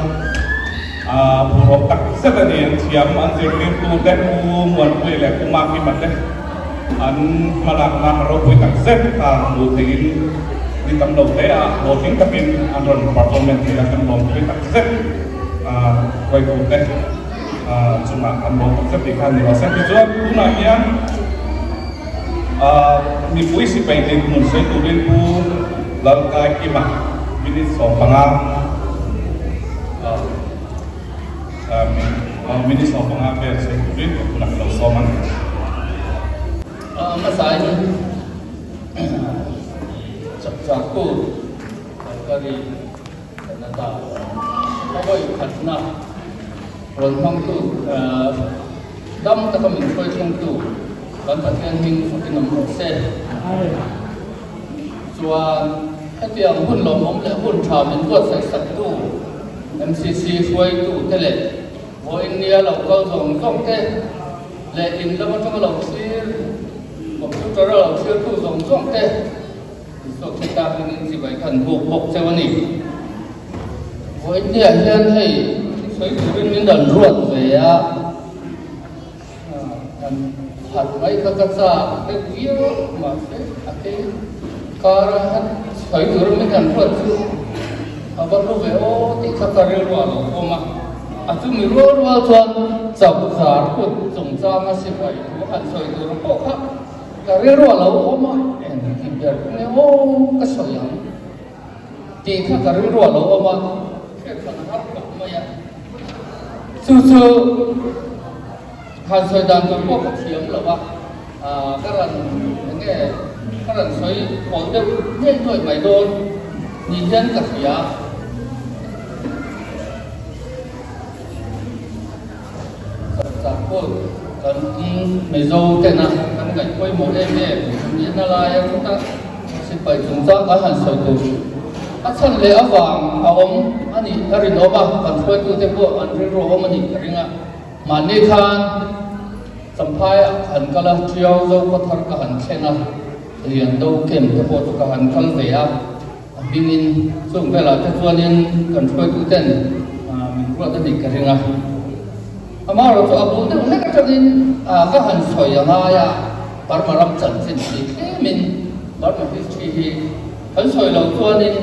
phurhawm tak zet a ni. An thiam an zirtirtu te Pu Muanpuia leh Pu Makima te an hmalakna ropui tak zet kha hmuh theihin ni tam lo hle a, hlawhtling takin an rawn performance thei a, kan lawmpui tak zet huaitute chungah kan lawm tak zet tih kha a ni rawh se. Tichuan tunah hian Mipui sipai dinhmun sawi turin Pu Lalkaikima minute 15 minute 15 vel sawi turin ka hunah ka lo sawm ang. Hmasain chakchaktu Calgary Canada a vawi khatna rawn hmangtu dam taka min hruai thlengtu kan Pathian hming fakin awm rawh se. Chuan hetiang hun lawmawm leh hun tha min buatsaih saktu MCC hruaitu te leh vawiin nia lo kal zawng zawng te leh in lam atanga lo thlir computer a lo thlirtu zawng zawng te Isua Krista hmingin chibai khan buk bawk cheu a ni. Vawiin niah hian hei. sawi turin min rawn ruat ve a, han phat mai kha ka chak deuh viau a, mahse a kei kara han sawi turin min han ruat chu a va hlu ve aw tih kha ka rilru a lo awm a, a chumi rual rual chuan chauh zar kut chungchanga sipai thu han sawi tur pawh kha ka rilru a lo awm a, engti ber nge aw ka sawi ang. Tih kha ka rilru a lo awm a, hriat khan a har khawp mai a. Chu chu han sawi dan tur pawh ka thiam lo a, ka rawn eng nge ka rawn sawi hawl deuh nuai nuai mai dawn ni hian ka hria. Chapchar pawh kan Mizo tena kan ngaih pawimawh em em nihna laia chuta sipai chungchang kan han sawi tur a chhan leh avang a awm a nih a rinawm a, kan hruaitute pawh an rilru a awm a nih ka ring a. Mahni khan Champhaiah ka han kal a, Tiau zo khawthar ka han thleng a, Liando camp te pawh chu ka han kal ve a. A hmingin chung velah te chuanin kan hruaituten min ruat a nih ka ring a. Amaherawhchu a bul deuh hlek atangin ka han sawi a ngai a, Burma ram chanchin tih tlemin Burma history hi kan sawi loh chuanin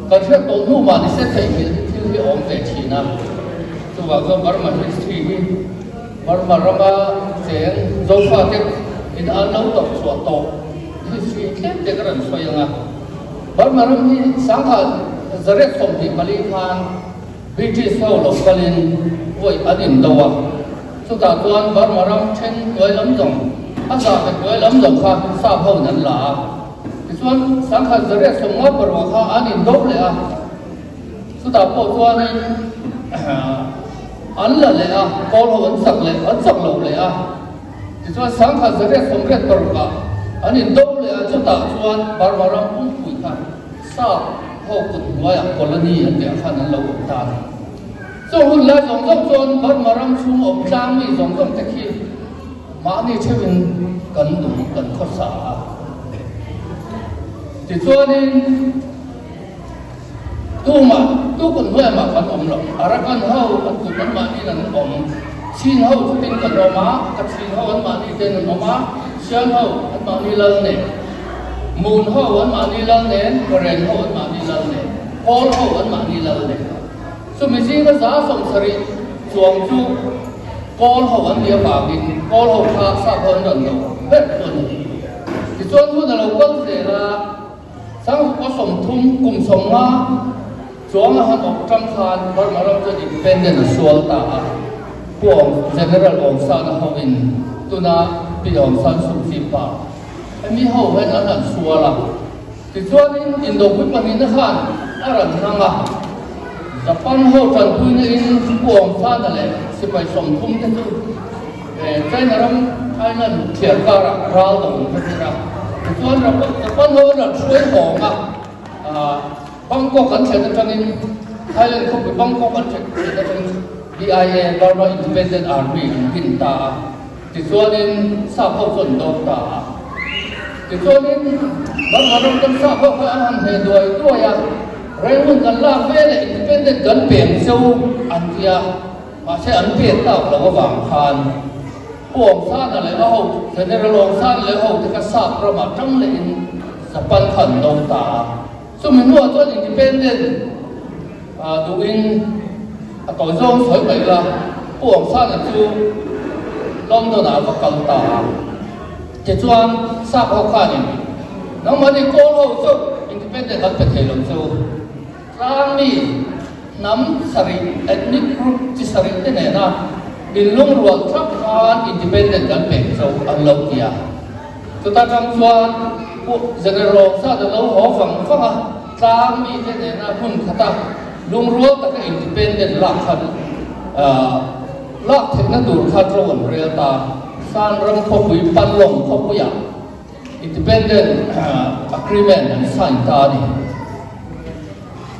kan hriat tawh hnu mah nise theihnghilh hi thil hi a awm ve thin a. Chuvang chuan Burma history hi Burma rama cheng Zofate in an lo tawrh chhuah tawh history tlem te ka rawn sawi ang a. Burma ram hi sangha zariat 24 khan British ho lo kalin vawi an indo a, chutah chuan Burma ram then hnuai lam zawng a zah ve hnuai lam zawng kha sap ho in an la a, tichuan sangha zariat 50 parua kha an indo leh a, chutah pawh chuanin an la leh a, kawl ho an chak leh an chak lo leh a. Tichuan sangha 880 ah an indo leh a, chutah chuan Burma ram pumpui kha sap ho kut hnuaiah colony an tih ah khan an lo awm ta a ni. Chung hun lai zawng zawng chuan Burma ram chhung awm tlang mi zawng zawng te khi mahni theuhin kan nung kan khawsa a. Tichuanin Tumah, tu kut hnuaiah mah kan awm lo. Arakan ho an kut anmahniin an awm. Chin ho chutin kan awm a, Kachin ho anmahni ten an awm a, Sian ho anmahni lal nen, Mun ho anmahni lal nen, Karen ho anmahni lal nen, Kawl ho anmahni lal nen. Chumi zinga 70 chuang chu Kawl ho an nih avangin Kawl ho kha sap ho an rawn lo ber chu a ni. Tichuan hun a lo kal zel a. Sangkua 30 kum 50 chuang a han awk tang khan Burma ram chuan independent a sual ta a, Pu Aung General Aung San a hoin tuna Pi Aung San Suu Kyi pa hemi ho hian an han sual a, tichuanin Indopui pahnihna khan a rawn hnang a, Japan ho tanpuina in Pu Aung San a leh sipai 30 te chu China ram Thailand thliar karah ral dawng an va tir a, tichuan Japan ho an rawn hruai hawng a, Bangkok an thlen atangin Thailand khawpui Bangkok an thlen atangin BIA, Burma Independent Army, an din ta a, tichuanin sap ho chu an dawk ta a. Tichuanin Burma ram kan sap ho kha an han hneh duai duai a, Rangoon kan lak ve leh Independent kan peng cheu an ti a. Mahse an pek tak loh avang khan Pu Aung San-a leh a ho, General Aung San leh a hote kha sap ramah tang lehin Japan kha an do ta a. Chumi hnuah chuan Independent duhin a tawi zawng sawi mai la, Pu Aung San-a chu London-ah a va kal ta a. Tichuan sap ho khanin nangmahni kawl ho chu Independent an pe thei lo chu. Tlangmi hnam sarih, ethnic group, chi sarih te nena inlungrual thap khan independent kan pek cho an lo ti a. Chuta tang chuan Pu General Lawmsat a lo haw vang vang a, tlangmi te nena hmun khata lungrual taka independent lak khan lak theihna tur kha ro an rel ta. San ram khawpui Panlong khawpuiah Independent Agreement an sign ta a ni.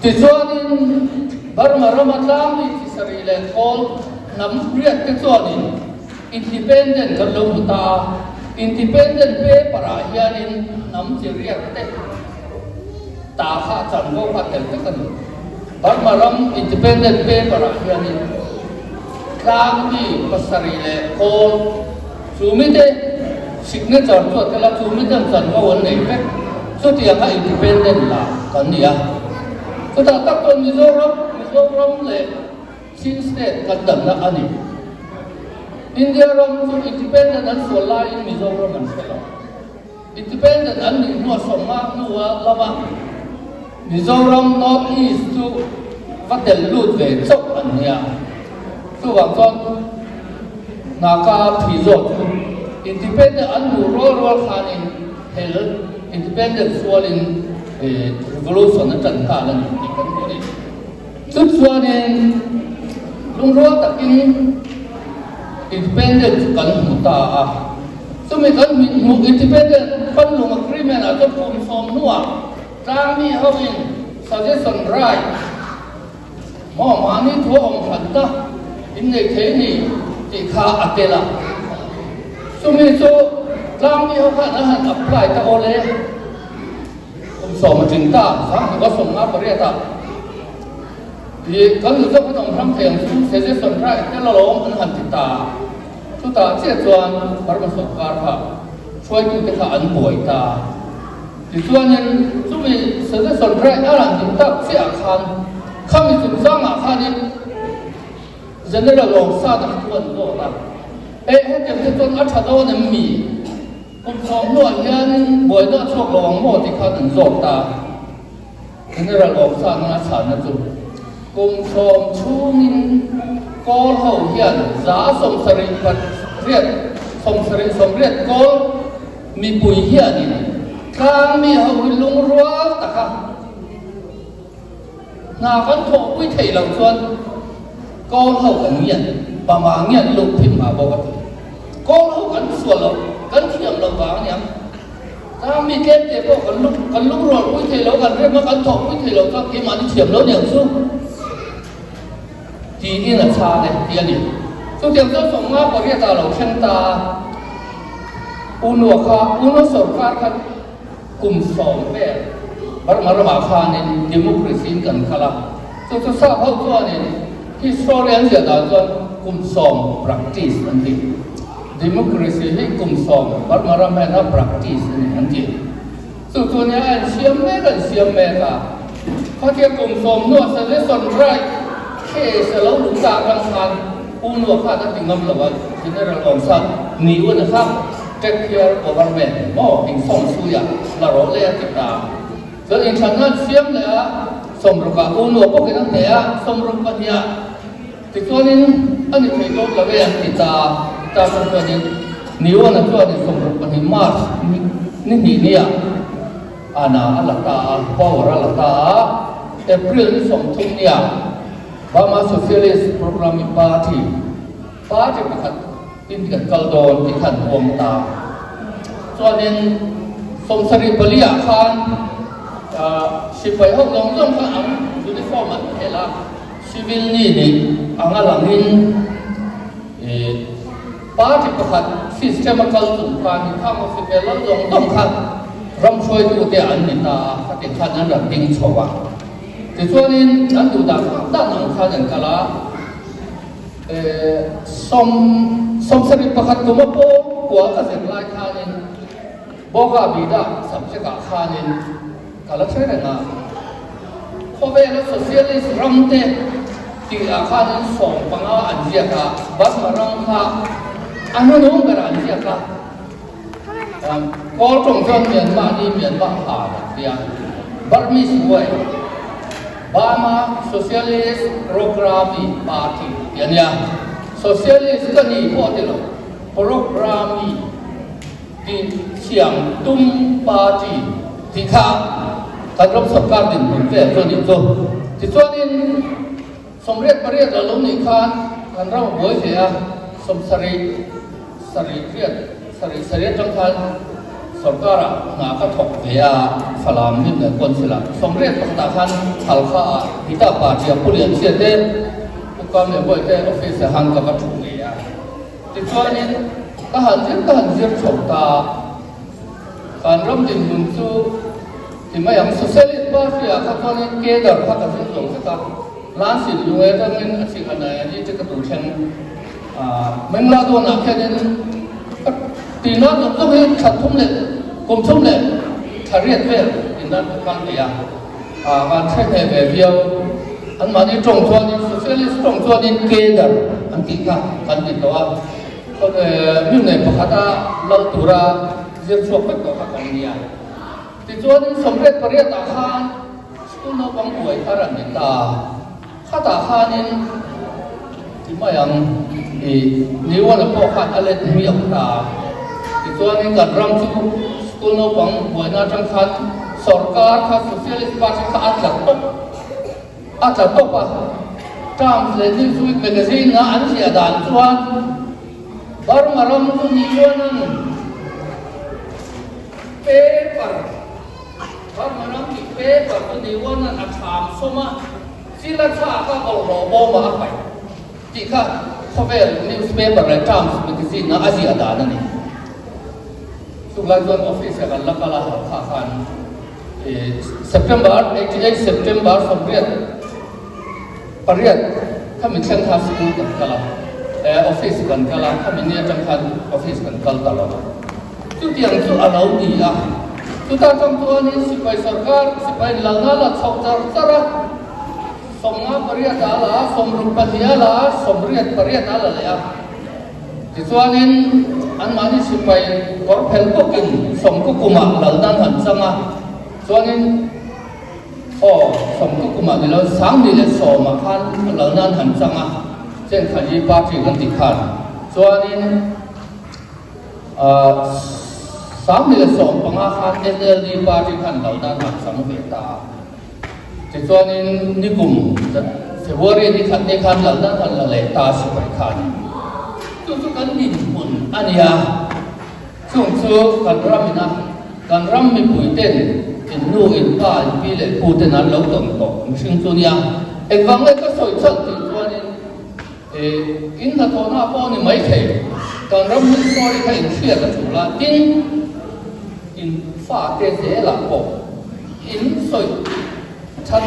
Tichuanin Burma rama tlangmi chi sarih leh thawl hnam riat te chuanin Independent kan lo hmu ta a, Independent paper ah hianin hnam chi riat te ta kha chanvo kha tel vek a ni. Burma ram Independent paper ah hianin. Tlangmi pasarih leh Kawl chu mite signature chu a tel a, chu miten chanvo an nei vek. Chutianga independent lah kan ni a. Chutah tak chuan Mizoram, Mizoram leh Chin State kan danna a ni. India ram chu independent an sual laiin Mizoram an hre lo. Independent an nih hnuah sawmnga hnua lama Mizoram North East chu va tel lut ve chauh an nia. Chuvang chuan Naka thi zawk chu Independent an hmuh rual rual khanin hel Independent sualin Revolution a tan nghal a ni tih kan hmu a ni. Chu chuanin lungrual takin Independent chu kan hmu ta a. Chumi kan hmuh Independent Panlung Agreement ah chuan kum 10 hnuah tlangmi hoin suggestion right maw mahni thu a awm hran ta innei thei ni tih kha a tel a. Chumi chu tlangmi ho khan an han apply ta awl e. Kum 10 a tling ta, 1958 ah kan Mizo kan awm hram thei ang chu suggestion right tel alawm an han ti ta. Chutah chiah chuan Burma sawrkar kha hruaitute kha an buai ta. Tichuanin chumi suggestion right a rawn ding tak chiah khan khami chungchangah khanin General Aung San a kha chu an zawt a, E hetiang te chuan a tha dawn em mi? Kum 10 hnuah hianin buaina a chhuak lo ang maw tih khan an zawt ta. General Aung San a chhanna chu kum 10 chhungin Kawl ho hian 78 78 Kawl mipui hianin tlangmi ho hi lungrual taka hna kan thawhpui theih loh chuan Kawl ho kan ngiat Bama ngiat luh phim mah bawk a ti. Kawl ho kan sual loh kan thiam loh vang a niang. Tang mi tlem te pawh kan luk kan lungrual pui thei lo, kan rem a, kan thawk pui thei lo chuan keimahni thiam lo niang chu tiin a chhan e ti a ni. Chutiang chuan 58 ah lo thleng ta a, Unua kha Unua sawrkar kha kum 10 vel Burma ramah khanin democracy in kan kal a, chu chu sap ho chuanin history an ziah dan chuan kum 10 practice an ti. Democracy hi kum 10 Burma ram hian a practice a ni an ti. Chu chu nia a insiam mek a insiam mek a. Khatia kum 10 hnuah suggestion right case a lo luh tak ang khan U Nua khan a ti ngam lo a, General Aung San Ni U na kha take care government maw insawm suia la rawh le a ti ta. Chuan inthlanna an siam leh a, 60 ah U Nua bawkin a hneh a, 62 ah Tichuanin, a ni thei dawn lo e an ti ta a, ta pawh chuanin Niona chuanin 62 March ni hnih nia ana a la ta a, power a la ta a, April ni 30 nia Burma Socialist Programming Party, party pakhat in kan kal dawn tih kha an huam ta. Chuanin 74 ah khan sipai ho zawng zawng kha an uniform an phelh a, Civil ni nih anga langin party pakhat system a kal chung khan khang office lal zawng zawng kha ram hruaitute an ni ta a, khati khan an rawn ding chho a. Tichuanin an duh dan dan ang khan an kal a, 71 kum a pawm kual ka zir lai khanin Boga Bida subject ah khanin Ka la hre reng a, khawvela socialist ram te tih ah khanin 15 an ziak a, Burma ram kha a hnunung berah an ziak a, Kawl tawng chuan Myanmar ni Myanmar ha an ti a, Burmese way, Burma Socialist Programme Party tih a nia, Socialist ka ni pawh a ti lo, Programme. Tih thiam tum party tih kha kan ram sorkar dinhmun vel chu a nih chu. Tichuanin 88 a lo nih khan kan ram a buai hle a, 70 sarih riat sarih sarih atang khan sorkarah hna ka thawk ve a, Falam Union Council ah 81 ah khan Halkha ah Gita party a Pu Lianchia te Pu Kamlianbawi te office ah khan ka va thu ngei a. Tichuanin ka han zir ka han zir chho ta a, kan ram dinhmun chu ti mai ang. Socialist Party ah kha chuanin cadre kha ka zir zawng vek a, Lansin lunge atangin a chik a nei a ni te ka duh thleng. Mengla dawnah khianin ka tihna zawng zawng hi thla thum leh kum thum leh thla riat vel indan ka kal thei a, van hre hneh ve viau. Anmahni tawng chuanin Socialist tawng chuanin cadre an tih kha kan ti tawh a, mi nei pakhata lal tura zir chhuak vek tawh kha kan nia. Tichuanin 88 ah khan school naupang buai thar an ni ta. Khatah khanin ti mai ang i Niwana pawh khan a let hmiak ta. Tichuanin kan ram chu school naupang buaina atang khan sorkar kha Socialist Party kha a tla tawp a tla tawp a. Times leh Newsweek magazine a an ziah dan chuan Burma ram chu Niwanan Paper, Burma ram tih paper chu Niwanan a tham sawm a, chil a thlak a bawlhhlawh bawmah a paih tih kha khawvel newspaper leh Times magazine a a ziah dan a ni. Chulai chuan office ah kan la kal a, kha khan September 88 September 88 khami thleng kha school kan kal a, office kan kal a, khami ni atang khan office kan kal ta lo a. Chutiang chu a lo ni a, chuta tang chuanin sipai sorkar sipai lalna la chhoh char char a, 58 a la a, 62 a la a, 88 a la leh a. Tichuanin anmahni sipai kawr phel bawkin sawmku kumah lalna an han chang a, chuanin aw sawmku kumah ni lo 2010ah khan lalna an han chang a, Chenkhali party kan tih khan chuanin. 2015 khan NLD party khan lo dan han chang ve ta a. Tichuanin nikum February ni khat ni khan lal dan han la leh ta sipai khan. Chu chu kan dinhmun a nia. Chung chu kan ram ina kan ram mipui ten in nu in pa in pi leh pu ten an lo tawn tawh mihring chu nia. Engvang nge ka sawi chhan tih chuanin In hnathawhna pawh a ni maithei, kan ram hun story kha in hriat a tul a, tin, in fate zelah pawh in sawi that,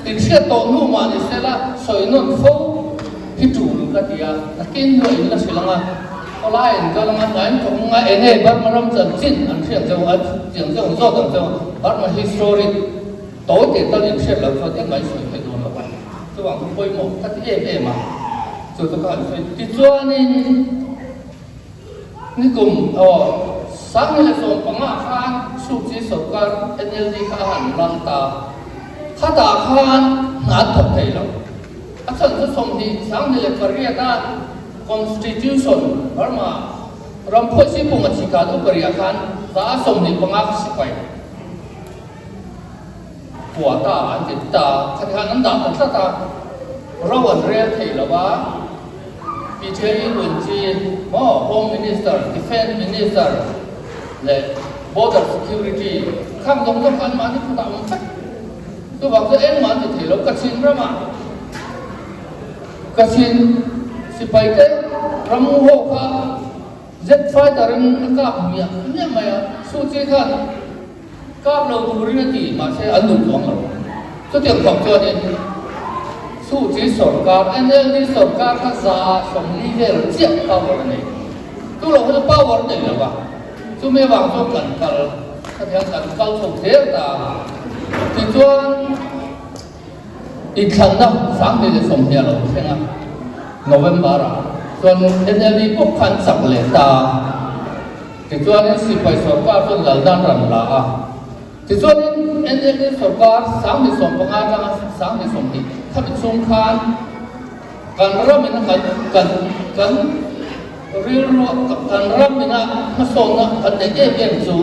in hriat tawh hnu mah ni sela sawi nawn fo hi tul ka ti a, nakin hnuah in la hrilh ang a, khawlai in kal ang a, hnain thawk ang a, enge Burma ram chanchin an hriat zeuh a, chiang zeuh ang zawt ang zeuh a, Burma history tawi teh tal in hriat loh chuan engmah in sawi theih dawn lo a. Chuvang chu pawimawh ka ti em em a, chu chu ka han sawi. Tichuanin nikum aw 2015 khan Suu Kyi sorkar NLD kha a han ral ta. Khatah khan hna an thawk thei lo. A chhan chu 20 28 a Constitution Burma ram phuaisi pum a chhikan upariah khan za 25 kha sipai. Quota an ti ta, khati khan an dah ta tlat a, ro an rel thei lo a, PJE Vunchi maw Home Minister, Defence Minister leh Border Security khang zawng zawng kha anmahni khutah awm vek. Chuvang chu engmah an ti thei lo, Kachin ramah Kachin sipaite ramngu ho kha Jet fighter in a kap miah miah mai a, Suu Kyi khan Kap lo turin a ti, mahse an duh chuang lo. Chutiang khawp chuanin Suu Kyi sorkar, NLD sorkar kha 40 vel chiah power a nei. Chu lo kha chu power nei lo va, chumi avang chuan kan kal, khatiang kan kal chho zel ta. Tichuan inthlanna 2020 a lo thleng a, November-ah chuan NLD pawh khan chak leh ta. Tichuanin sipai sorkar chuan lal dan ran la a. Tichuanin NLD sorkar 2015 atanga 2020 khami chhung khan kan ramina kan kan kan rilru kan ramina hmasawnna kan neih em em chu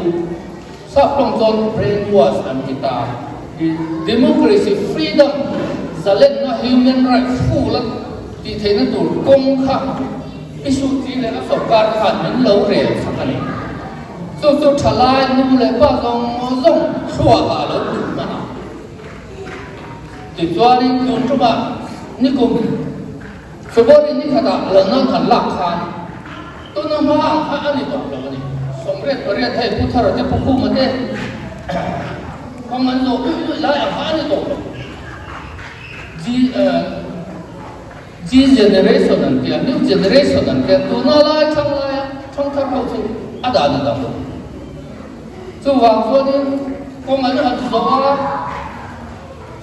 sap tawng chuan brain wash an ti ta. Democracy, freedom, zalenna, human rights full a tih theihna tur kawng kha I Suu Kyi leh a sorkar khan min lo rel sak a ni. Chu chu thalai nu leh pa zawng zawng thluakah a lo lut hman a. Tichuanin tun tumah nikum February ni khatah lalna han lak khan tuna hma ang kha a ni tawh lo a ni. 88 hei Pu Thara te Pu Khuma te kawng an zawh luih luih lai ang kha a ni tawh lo. G generation an tia, new generation an tia, tuna lai thang laia thangthar ho chu a dan a dang lo. Chuvang chuanin kawng an han zawh a,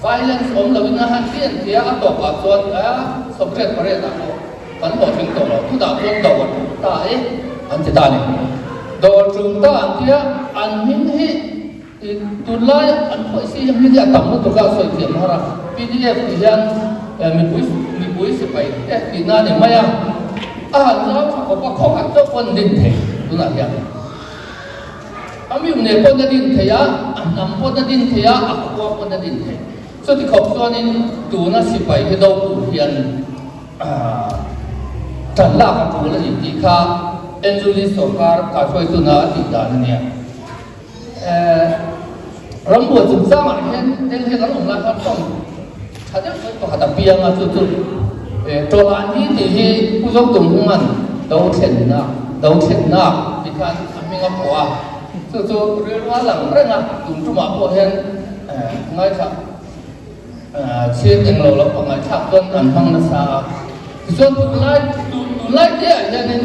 violence awm loin a han ti an tia, a tawpah chuan a sawmriat pariat ah pawh kan hlawhtling tawh lo, tunah chuan do a tum ta e an ti ta a ni. Do a tum ta an tia, an hming hi Tunlai an khawih si hi hming hi a tam lutuk a, sawi thiam har a. Pdf tih hian mipui mipui sipai te tihna a ni mai a, a han zau tha khawp a, khaw khat chauh pawn din thei tunah hian. A miu ne pawn a din thei a, a hnam pawn a din thei a, a khua pawn a din thei. Chuti khawp chuanin tuna sipai hi do tur hian Ṭan lak a ṭul a ni tih kha Enjuli sawrkar kaihruaituna a tih dan a nia. Rambuai chungchangah hian Delhi kan awm lai khan tawng tha deuh mai pakhat a piang a, chu chu Tawlani tih hi Pu Zotunghunga'n do thlenna do thlenna tih khan a hming a phuah a, chu chu rilru a lang reng a, tun tumah pawh hian ngaithla chhir englo lo pangngai thlak chuan an hmang nasa a. Tichuan tunlai tunlai te ah hianin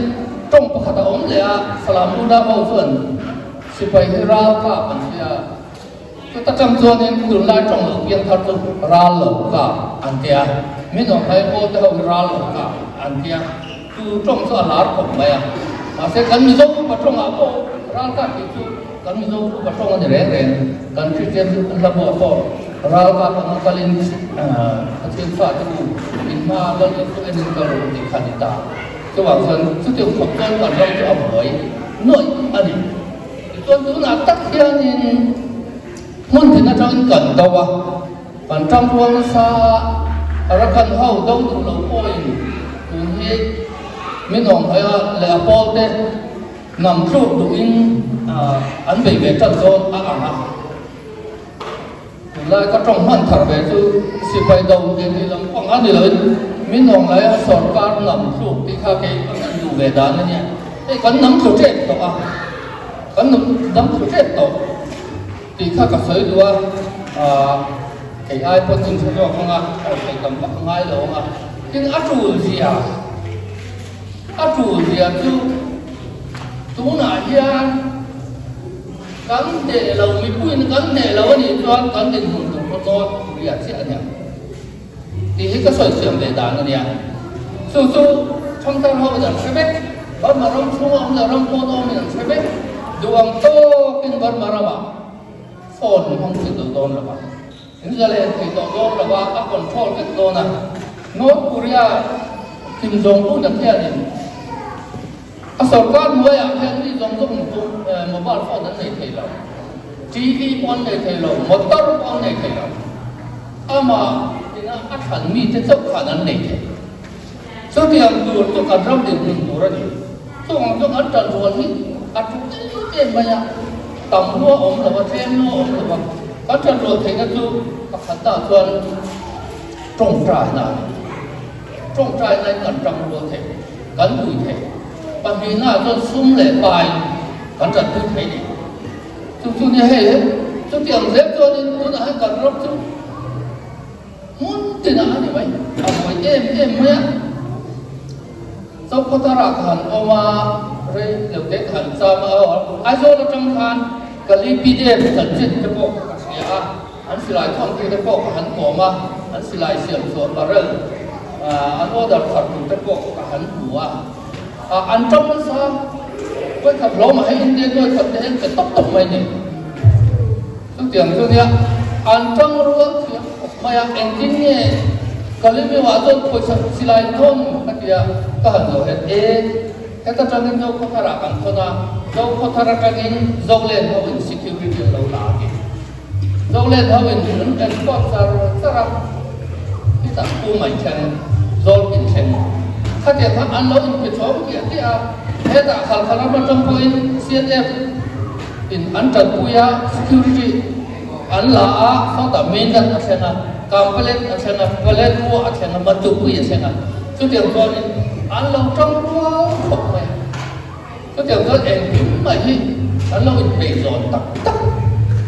tawng pakhat a awm leh a, Falam Uda ho chuan sipai hi ral kap an tia, chuta tang chuanin tunlai tawng lo piang thar chu ral lo kap an tia, min awm hai pawl te ho hi ral lo kap an tia, chu tawng chu a lar khawp mai a, mahse kan Mizo upa tawngah pawh ral kap tih chu kan Mizo upa tawng a ni reng reng, kan Kristian hla buah pawh ral kap anga kalin Pathian fate u in hma lal in chu en in kal rawh u tih kha a ni ta. Chuvang chuan chutiang khawp chuan kan ram chu a buai nuaih a ni. Tichuan tunah tak hianin hmun tin atangin kan do a, kan tangrual nasa a, Arakan ho do duh lo pawhin tun hi min awm hai a leh a pawl te nam tluk duhin an bei ve tan dawn a ang a. Tunlai ka tawng hman thar ve chu sipai do tih tih lam pang a ni loin min awng lai a sawrkar nam thluk tih kha kei ka han duh ve dan a nia. Hei kan nam thlu tep tawh a, kan nam thlu tep tawh tih kha ka sawi duh a, aah kei ai pawn in hre zawk ang a, ka rawn sawi tam vak a ngai lo ang a. Tin a tul zia, a tul zia chu tunah hian, Kan hneh lo, mipuiin kan hneh lo a nih chuan kan dinhmun tur pawh North Korea chiah a nia tih hi ka sawi thiam ve dan a nia. Chu chu thangthar ho in an hre vek, Burma ram chhunga awm leh ram pawn awmin an hre vek. Duh ang tawkin Burma ramah phone hmang thei tawh dawn lo va, in zalen thei tawh dawn lo va, a control vek dawn a. North Korea Kim Jong-un a khianin A sorkar hnuaiah hian mi zawng zawng chu mobile phone an nei thei lo, TV pawh an nei thei lo, motor pawh an nei thei lo. Amah ina a thlan mite chauh khan an nei thei. Chutiang tur chu kan ram dinhmun tur a ni. Chuvang chuan kan tan rual hi a ṭul em em mai a, tam lua awm lo va, tlem lua awm lo va, kan tan rual theihna chu pakhatna chuan ṭawngṭaina a ni. Ṭawngṭainain kan ṭang rual thei. Kan pui thei. Pahnihna ah chuan sum leh pai kan tanpui thei ni. Chu chu nia hei he chutiang zel chuanin tunah hian kan ram chu hmun tinah a ni mai, a buai em em mai a. Chokhatarah ka han awm a, rei lo te ka han cham a, Aizawl atang khan Kali PDF chanchin te pawh ka hria a. An silai thawntute te pawh ka han kawm a, an silai siam chhuah barrel an order thar tur te pawh ka han hmu a. An tawng nasa, vawikhat hlawmah hei Indian vawikhat te hian che tawp tawp mai ni. Chutiang chu nia, an tawng rual thiam khawp mai a, engtin nge Kalimiwa chuan pawisa silai thawn ka ti a, ka han zawh het e. Heta tangin Zokhawtharah kan thawn a, Zokhawthar atangin Zolen ho in security a lo la a ti. Zolen ho in an escort char char a, khitah Pu Mai thleng, Zawlkin thleng khatiang kha an lo inpe chhawm kiah kiah a, hetah Halkha ram atang pawhin CNF in an tanpui a, security an la a, sawtah Mainland a thleng a, Kampalet a thleng a, Paletwa a thleng a, Matupui a thleng a, chutiang chuanin an lo tang rual khawp mai a. Chutiang chuan engkim mai hi kan lo inpeih zawn tak tak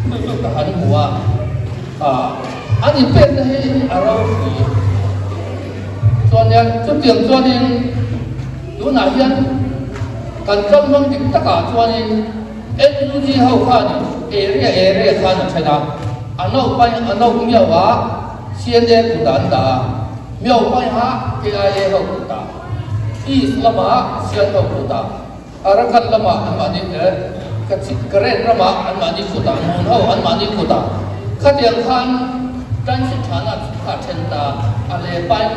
chu chu ka han hmu a, ah an inpekna hi a ropui chuan. nia, chutiang chuanin tunah hian kan kalhmang dik takah chuanin NUG ho khanin area area khan a then a, a naupai a nau miau a CNA kutah an dah a, miau paiha KIA ho kutah, East lamah Sial ho kutah. Arakan lamah anmahni Karen ramah anmahni kutah, Mon ho anmahni kutah khatiang khan Tansi Thana chu kha a then ta a, le pain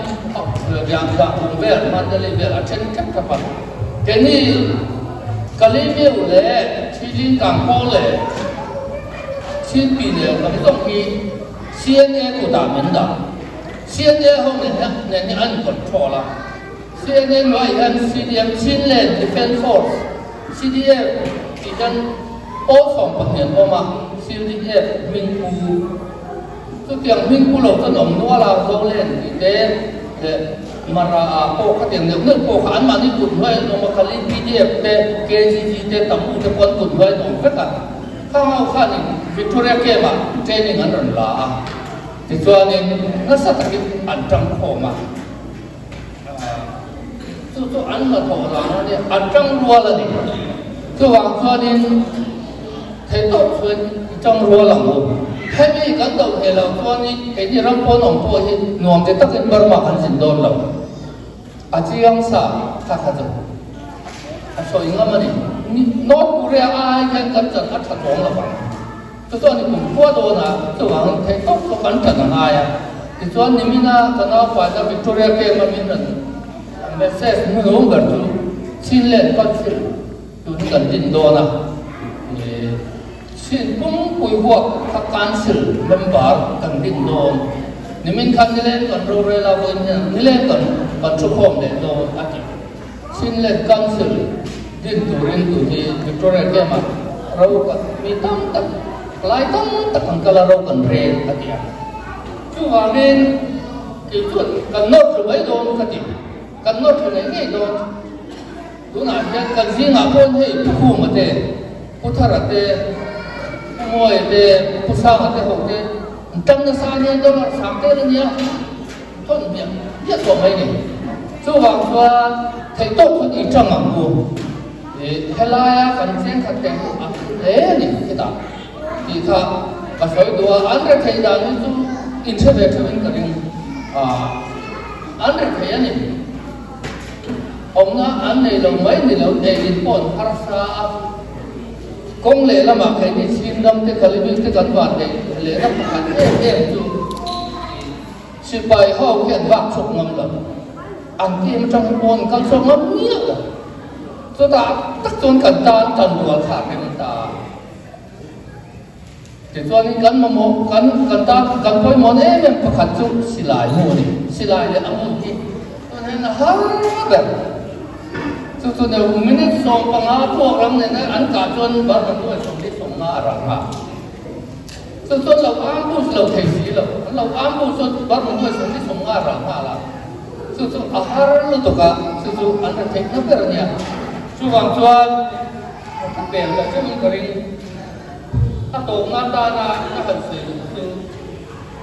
riang riang vel Mandalay vel a then thep thep a. Keini Kalemeu leh Thilin Kangpaw leh Chinpi leh lam zawng hi CNA kutah min dah. CNA ho nen hi an control a. CNN hnuaiah hian CDF, Chinland Defence Force, CDF, tih hian pawl 12 an awm a, CDF hming pu. Chutiang hming pu lo chuan awm nual a, Zolen tih te leh Mara ah pawh khatiang neuh neuh pawh kha anmahni kut hnuai an awm a, Kali PDF te, KGG te, Tamu te pawh an kut hnuai an awm vek a. Khang ho khanin Victoria Camp ah training an rawn la a, tichuanin nasa takin an tangkhawm a. Chu chu an hnathawh dan a nia, an tang rual a ni. Chuvang chuanin thei tawp chuan i tang rual ang u. Hemi kan do thei lo chuanin keini ram pawn awm pawh hi nuam ti takin Burma kan zin dawn lo. A chiang sa kha kha chu a sawi ngam a ni. North Korea ai hian kan chan a tha chuang lo vang. Chu chuan i kum khua dawn a, chuvangin theih tawk chu kan ṭan a ngai a. Tichuan nimina ka naupaina Victoria Camp a min rawn message hnuhnung ber chu Chinland Council tun hi kan din dawn a, ih Chin pumpuii huak kha Council member kan din dawn. Nimin khan nileng kan rorel a, vawiin hian nileng kan kan thukhawm leh dawn a ti. Chinland Council din turin tun hi Victoria Camp ah ro kan mi tam tak lai tam tak an kal a ro kan rel a ti a. Chuvangin kei chuan kan nawr thlu mai dawn ka ti. Kan nawr thlu ngei ngei dawn. Tunah hian kan zingah pawn hei Pu Khuma te, Pu Thara te, Pu Mawia te, Pu Sanga te ho te an tang nasa ania dollar sang tel ania. Thawn hmiah hmiah tawh mai ni. Chuvang chuan theihtawk chu i tang ang u. Ih helaia kan chengkhat te hi a hlu hle a ni khitah tih kha ka sawi duh a, an rethei dan hi chu inhre ve theuhin ka ring a, an rethei a ni. Awmna an nei lo mai ni lo, eiin pawh an harsa a, kawng lehlamah keini chhim ram te Kalibik te kan van neih lehna pakhat em em chu Sipai ho khi an vak chhuak ngam lo. An team atang hi pawn kal chhuak ngam miah lo. Chutah tak chuan kan tan tan rual kha a rem ta. Tichuanin kan mamawh kan kan tan kan pawimawh em em pakhat chu silai mu a ni. Silai leh a hmun hi tun hian a har ber. Chu chu neu minute 15 puak ram nena an kah chuan Burma nuai 45 a rang a. Chu chuan lo ambush lo thei si lo, an lo ambush chuan Burma nuai 40 ral nghal a, chu chu a har lutuk a, chu chu an ra theihna ber a nia. Chuvang chuan ka pel ta chungin ka ring, a tawpna atana ka han sawi duh chu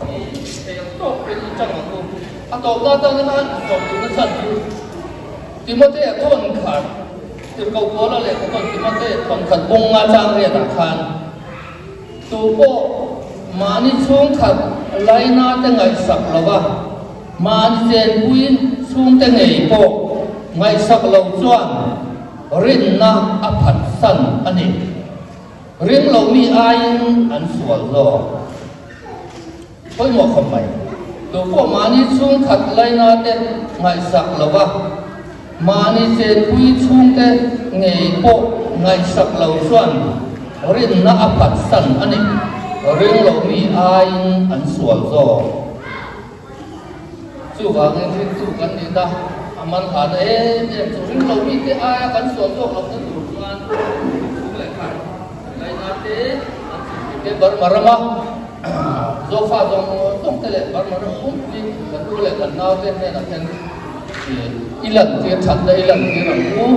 i thei ang tawk pawhin i chang ang u. A tawpna atana ka han sawm duhna chhan chu Timothea thawn khat, Tirhkoh Paula lehkha thawn Timothea thawn khat bunga chang riatah khan, Tu pawh mahni chhungkhat laina te ngaihsak lo va, mahni chenpui chhungte ngei pawh ngaihsak lo chuan rinna a phatsan a ni. Ring lo mi aiin an sual zawk. Pawimawh khawp mai. Tu pawh mahni chhungkhat laina te ngaihsak lo va, mahni chenpui chhungte ngei pawh ngaihsak lo chuan rinna a phatsan a ni. Ring lo mi aiin an sual zawk. Chuvangin ringtu kan nihna a man hlan em em chu ring lo mite aia kan sual zawk lohna tur chuan chhung leh khat laina te an chhungte te Burma rama Zofa zawng zawng te leh Burma ram pumpui kan u leh kan nau te hnenah hian i lan tir thatna i lan tir ang u.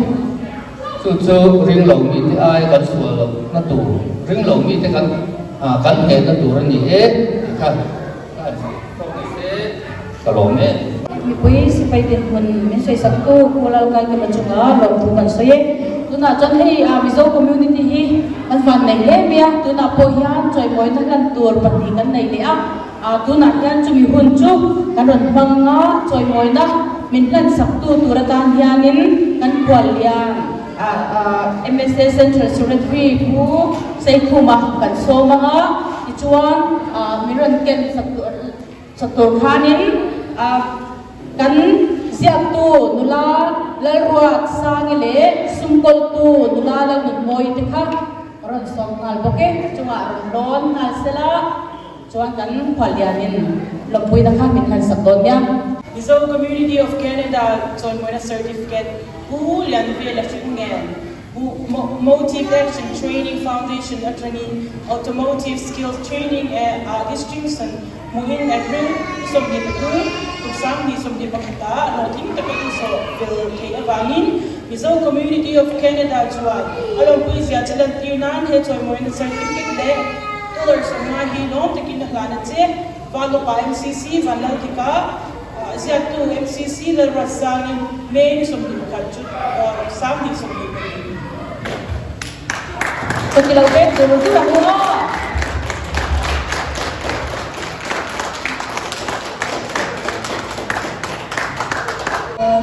Chu chu ring lo mite aia kan sual lohna tur, ring lo mite kan kan hnehna tur a ni e tih kha. Ka lawm e. Mipui sipai dinhmun min sawisaktu Pu Lalkaikima chunga lawmthu kan sawi e. Tunah chuan hei Mizo community hi kan van nei hle mai a, tunah pawh hian chawimawina hlan tur pahnih kan nei leh a, tunah hian chumi hun chu kan rawn hmang a, chawimawina min hlan saktu tur atan hianin kan khuallian MSA Central Secretary Pu Seikhuma kan sawm ang a, tichuan min rawn ken sak tur. Chawtur khanin kan ziaktu nula Lalruat Sangi leh sumkawltu nula Lalnunmawii te kha rawn sawm nghal bawk e. Chungah rawn lawn nghal sela chuan kan khuallianin lawmpuina kha min han sak dawn nia. Mizo Community of Canada chawimawina certificate Pu Lianvela Hringngen Motive Action Training Foundation atangin Automotive Skills Training ah distinction hmuhin April 23, kum 2021 ah hlawhtling taka insawh fel theih avangin Mizo Community of Canada chuan a lawmpui zia che lantir nan he chawimawina certificate leh dollar 50 hi lawm takin a hlan a che. Valopa MCC Vanlalkika ziaktu MCC Lalruatsangin May ni 21 chu 2022. Ka ti lo pek tur tur ang u aw.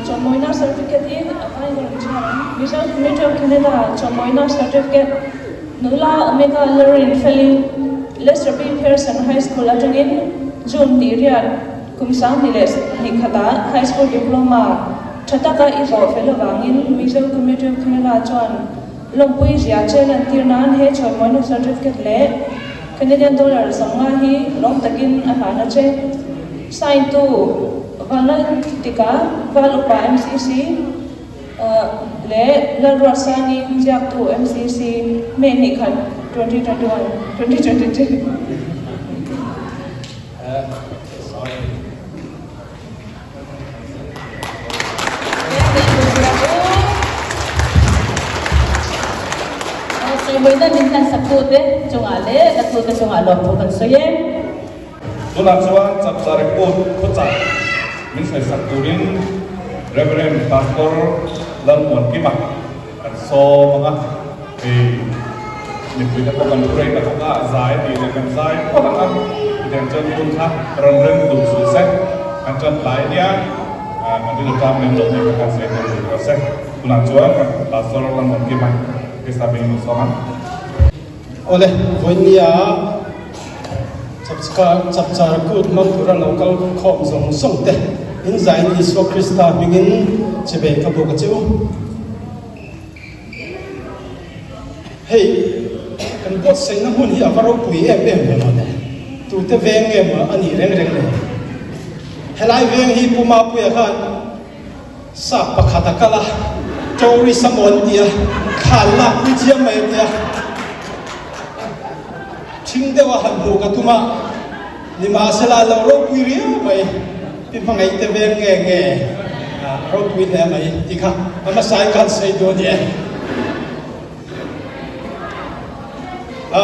Chawmawina certificate hi a vai ber ang chiang ang. Mizo Community of Canada chawmawina certificate Nula Omega Lorraine Felin Lester B. Pearson High School atangin June tih riat kum 2021 ah High School Diploma tha taka i zawh fel avangin Mizo Community of Canada chuan lawmpui zia che lantir nan he chawimawina certificate leh Canadian dollar 50 hi lawm takin a hlan a che. Sign tu Vanlal Tika, Val Upa MCC leh Lalruatsangi ziaktu MCC May 1, 2021, 2022. Sawimawiina min hlan saktute chungah leh latute chungah lawmthu kan sawi e. Tunah chuan Chapchar Report khawchah min sawisak turin Rev. Pastor Lalmuankima kan sawm ang a, hei mipuite pawh kan pray na bawk a, zai tih leh kan zai phawt ang a, chutiang chuan hun kha rawn rem duh suh se, kan chuan tlai nia kan rilru ṭam lem loh nen kha kan sawi tel duh rawh se. Tunah chuan kan Pastor Lalmuankima Krista hming min sawm ang. Awle, vawinia Chapchar kut hmang tura lo kal khawm zawng zawng te in zain Isua Krista hmingin chibei ka buk a che u. Hei, kan buatsaihna hmun hi a va ropui em em ve mawle. Tute veng nge maw a nih reng reng le? Helai veng hi Pu Mapuia khan Sap pakhat a kal a, tourist a maw an ti a, thla an lak pui chiam mai an ti a. Ṭhing deuh a han hmuh ka tum a, nimahsela a lo ropui riau mai, pi hmangaih te veng nge nge a ropui hle mai tih kha a hmasa in ka han sawi duh a ni e. A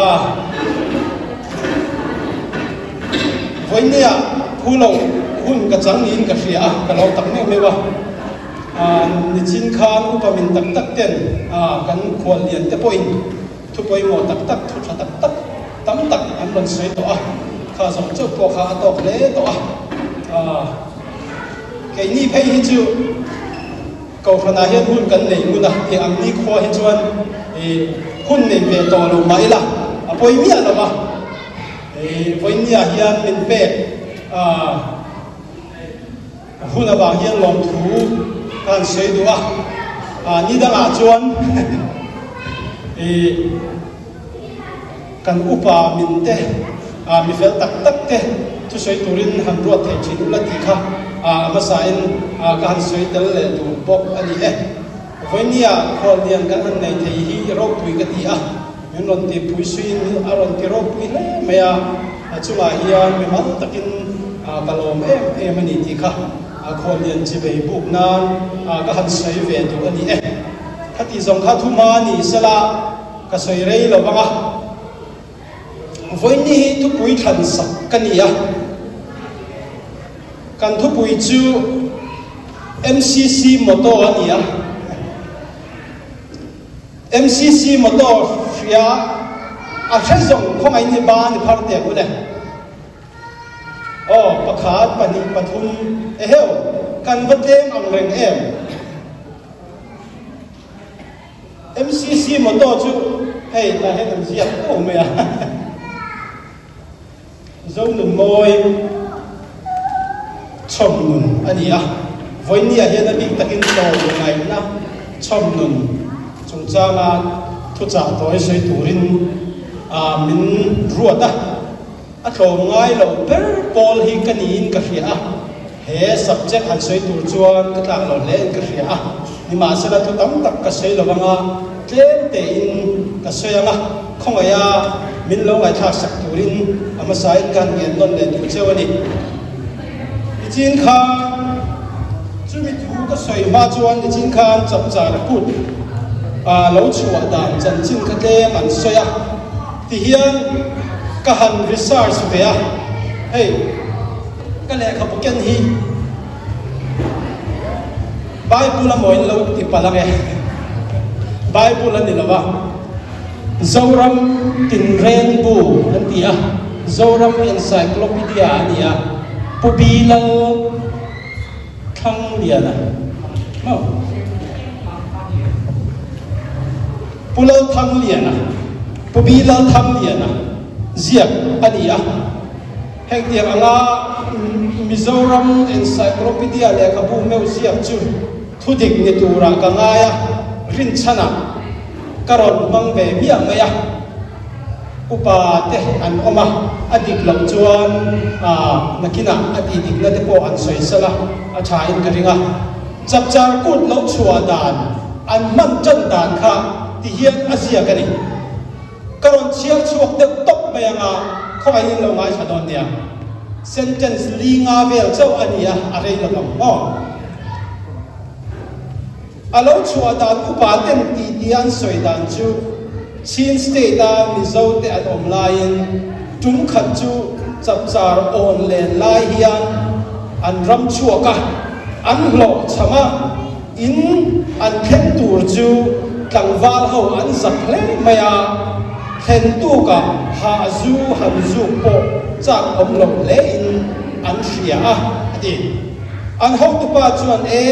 Vawinia phu lo hun ka chang niin ka hria a, ka lo tak meuh meuh a. Nichin khan upa min tak tak ten kan khual lian te pawhin thu pawimawh tak tak, thu tha tak tak tam tak an rawn sawi tawh a, kha zawng chauh pawh kha a tawk hle tawh a. Keini phei hi chu. Kohhranah hian hun kan nei ngun a, tih ang ni khua hi chuan ih hun nei ve tawh lo mah ila a pawi miah lo va, ih vawinia hian min pek ah hun avang hian lawmthu ka han sawi duh a, ah ni dangah chuan ih kan upa min te ah mi fel tak tak te thusawi turin han ruat thei thin ula tih kha ah a hmasain ah ka han sawi tel leh duh bawk a ni e. Vawinia khuallian kan han nei thei hi ropui ka ti a, min rawn ti pui suiin a rawn ti ropui hle mai a, a chungah hian mi mal takin ah ka lawm em em a ni tih kha ah khuallian chivei buk nan ah ka han sawi ve duh a ni e. Khati zawng kha thuma ni sela. Ka sawi rei lo vang a, vawiin hi thupui thlan sak ka ni a, kan thupui chu. MCC motto a ni a. MCC motto hria a hre zawng khawngaih ni ba ni phar teh ang u le. Aw, pakhat, pahnih, pathum, eheu, kan va tlem ang reng em? MCC motto chu hei tah hian an ziak tawh mai a. Zonun mawi chhawm nun a ni a, vawinia hian a bik takin tlawm ngaihna chhawm nun chungchanga thuchah tawi sawi turin min ruat a. A tlawm ngai lo ber pawl hi ka niin ka hria a, he subject han sawi tur chuan ka tlak lo hle in ka hria a, nimahsela thu tam tak ka sawi lo anga tlem tein ka sawi anga khawngaiha min lo ngaihthlak sak turin a hmasain ka han ngen nawn leh duh cheu a ni. Nichin khan chumi thu ka sawi hma chuan nichin khan chapchar kut lo chhuah dan chanchin kha tlem an sawi a. Tihian ka han research ve a, hei ka lehkhabu ken hi Bible a maw in lo ti palh ang e, Bible a ni lo a, Zoram Tinreng Bu an ti a, Zoram Encyclopedia a ni a, Pu Bilal Thangliana maw? Pu Lalthangliana, Pu Bi Lalthangliana ziak a ni a. Hengtiang anga Mizoram Encyclopedia lehkhabu meuh ziak chu thudik ni turah ka ngai a, rinchhanah ka rawn hmang ve miah mai a. Upa te an awm a, a dik loh chuan nakinah a tih dikna te pawh an sawi sal a, a thain ka ring a. Chapchar kut lo chhuah dan, an hman tan dan kha ti hian a ziak a ni. Ka rawn chhiar chhuak deuh tawp mai anga khawngaihin lo ngaithla dawn nia. Sentence li nga vel chauh a ni a, a rei lo vang maw? A lo chhuah dan upa ten tih tia an sawi dan chu Chin State a Mizo te an awm laiin tum khat chu chapchar awn len lai hian an ram chhuak a, an hlawh cham a, in an thleng tur chu tlangval ho an zak hle mai a, thlen tukah hah zu han zuk pawh chak awm lo hle in an hria a, a ti. An hotupa chuan, E,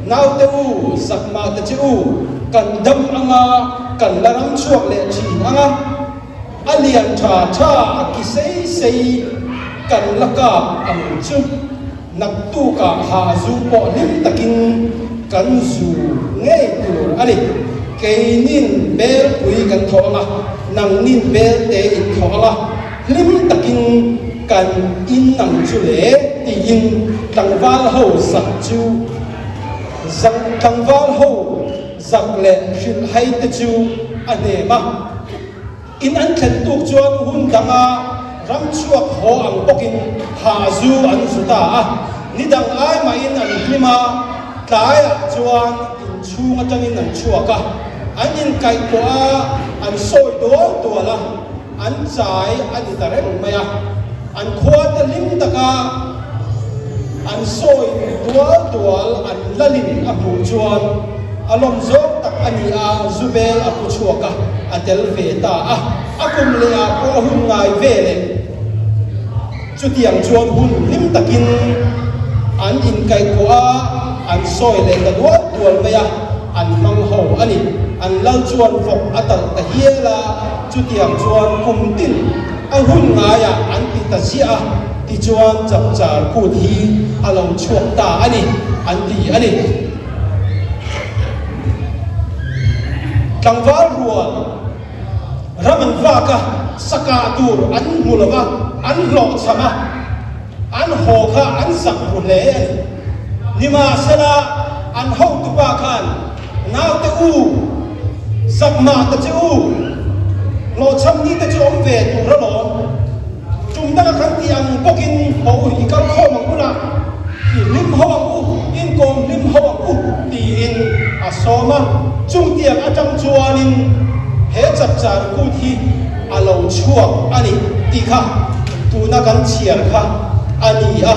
naute u, zakmah ta che u, kan dam anga, kan la ram chhuak leh thin anga, a lian tha tha a ki sei sei kan la kap ang chu, naktukah ha zu pawh hlim takin kan zu ngei tur a ni. Keinin belpui kan thawh anga, nangnin belte in thawh anga, Hlim takin kan innang chu le tiin tlangval ho zak chu zak tlangval ho zak leh hrilh hai te chu a hnem a. In an thlen tuk chuan hun danga ram chhuak haw ang bawkin ha zu an zu ta a. Ni dang ai mahin an hlim a, tlaiah chuan inchhung atangin an chhuak a, an inkaihpawh a, an sawi dual dual a. An chai a ni ta reng mai a, an khuate hlim taka an sawi dual dual an lalin a hmuh chuan a lawm zawng tak a ni a, Zubel a pu chhuak a, a tel ve ta a, a kum leh ah pawh a hun ngai ve leh. Chutiang chuan hun hlim takin an inkaihkuah a, an sawi leh ta dual dual mai a, an hmang ho a ni. An lal chuan vawk a talh ta hial a, chutiang chuan kum tin a hun ngaiah an ti ta ziah a, tichuan chapchar kut hi a lo chhuak ta a ni, an ti a ni. Tlangval rual. Ram an vak a, sakah tur an hmu lo va, an hlawhchham a, an haw kha an zak ru hle a ni. Nimahsela, an hotupa khan, Naute u, zak mah ta che u, hlawhchham ni te chu awm ve tur alawm. Tum danga kan tih ang bawkin haw u, i kal khawm ang u lah, i hlim ho ang u, inkawm hlim ho ang u tiin a sawm a. Chungtiang atang chuanin he chapchar kut hi a lo chhuak a ni tih kha tuna kan chhiar kha a ni a.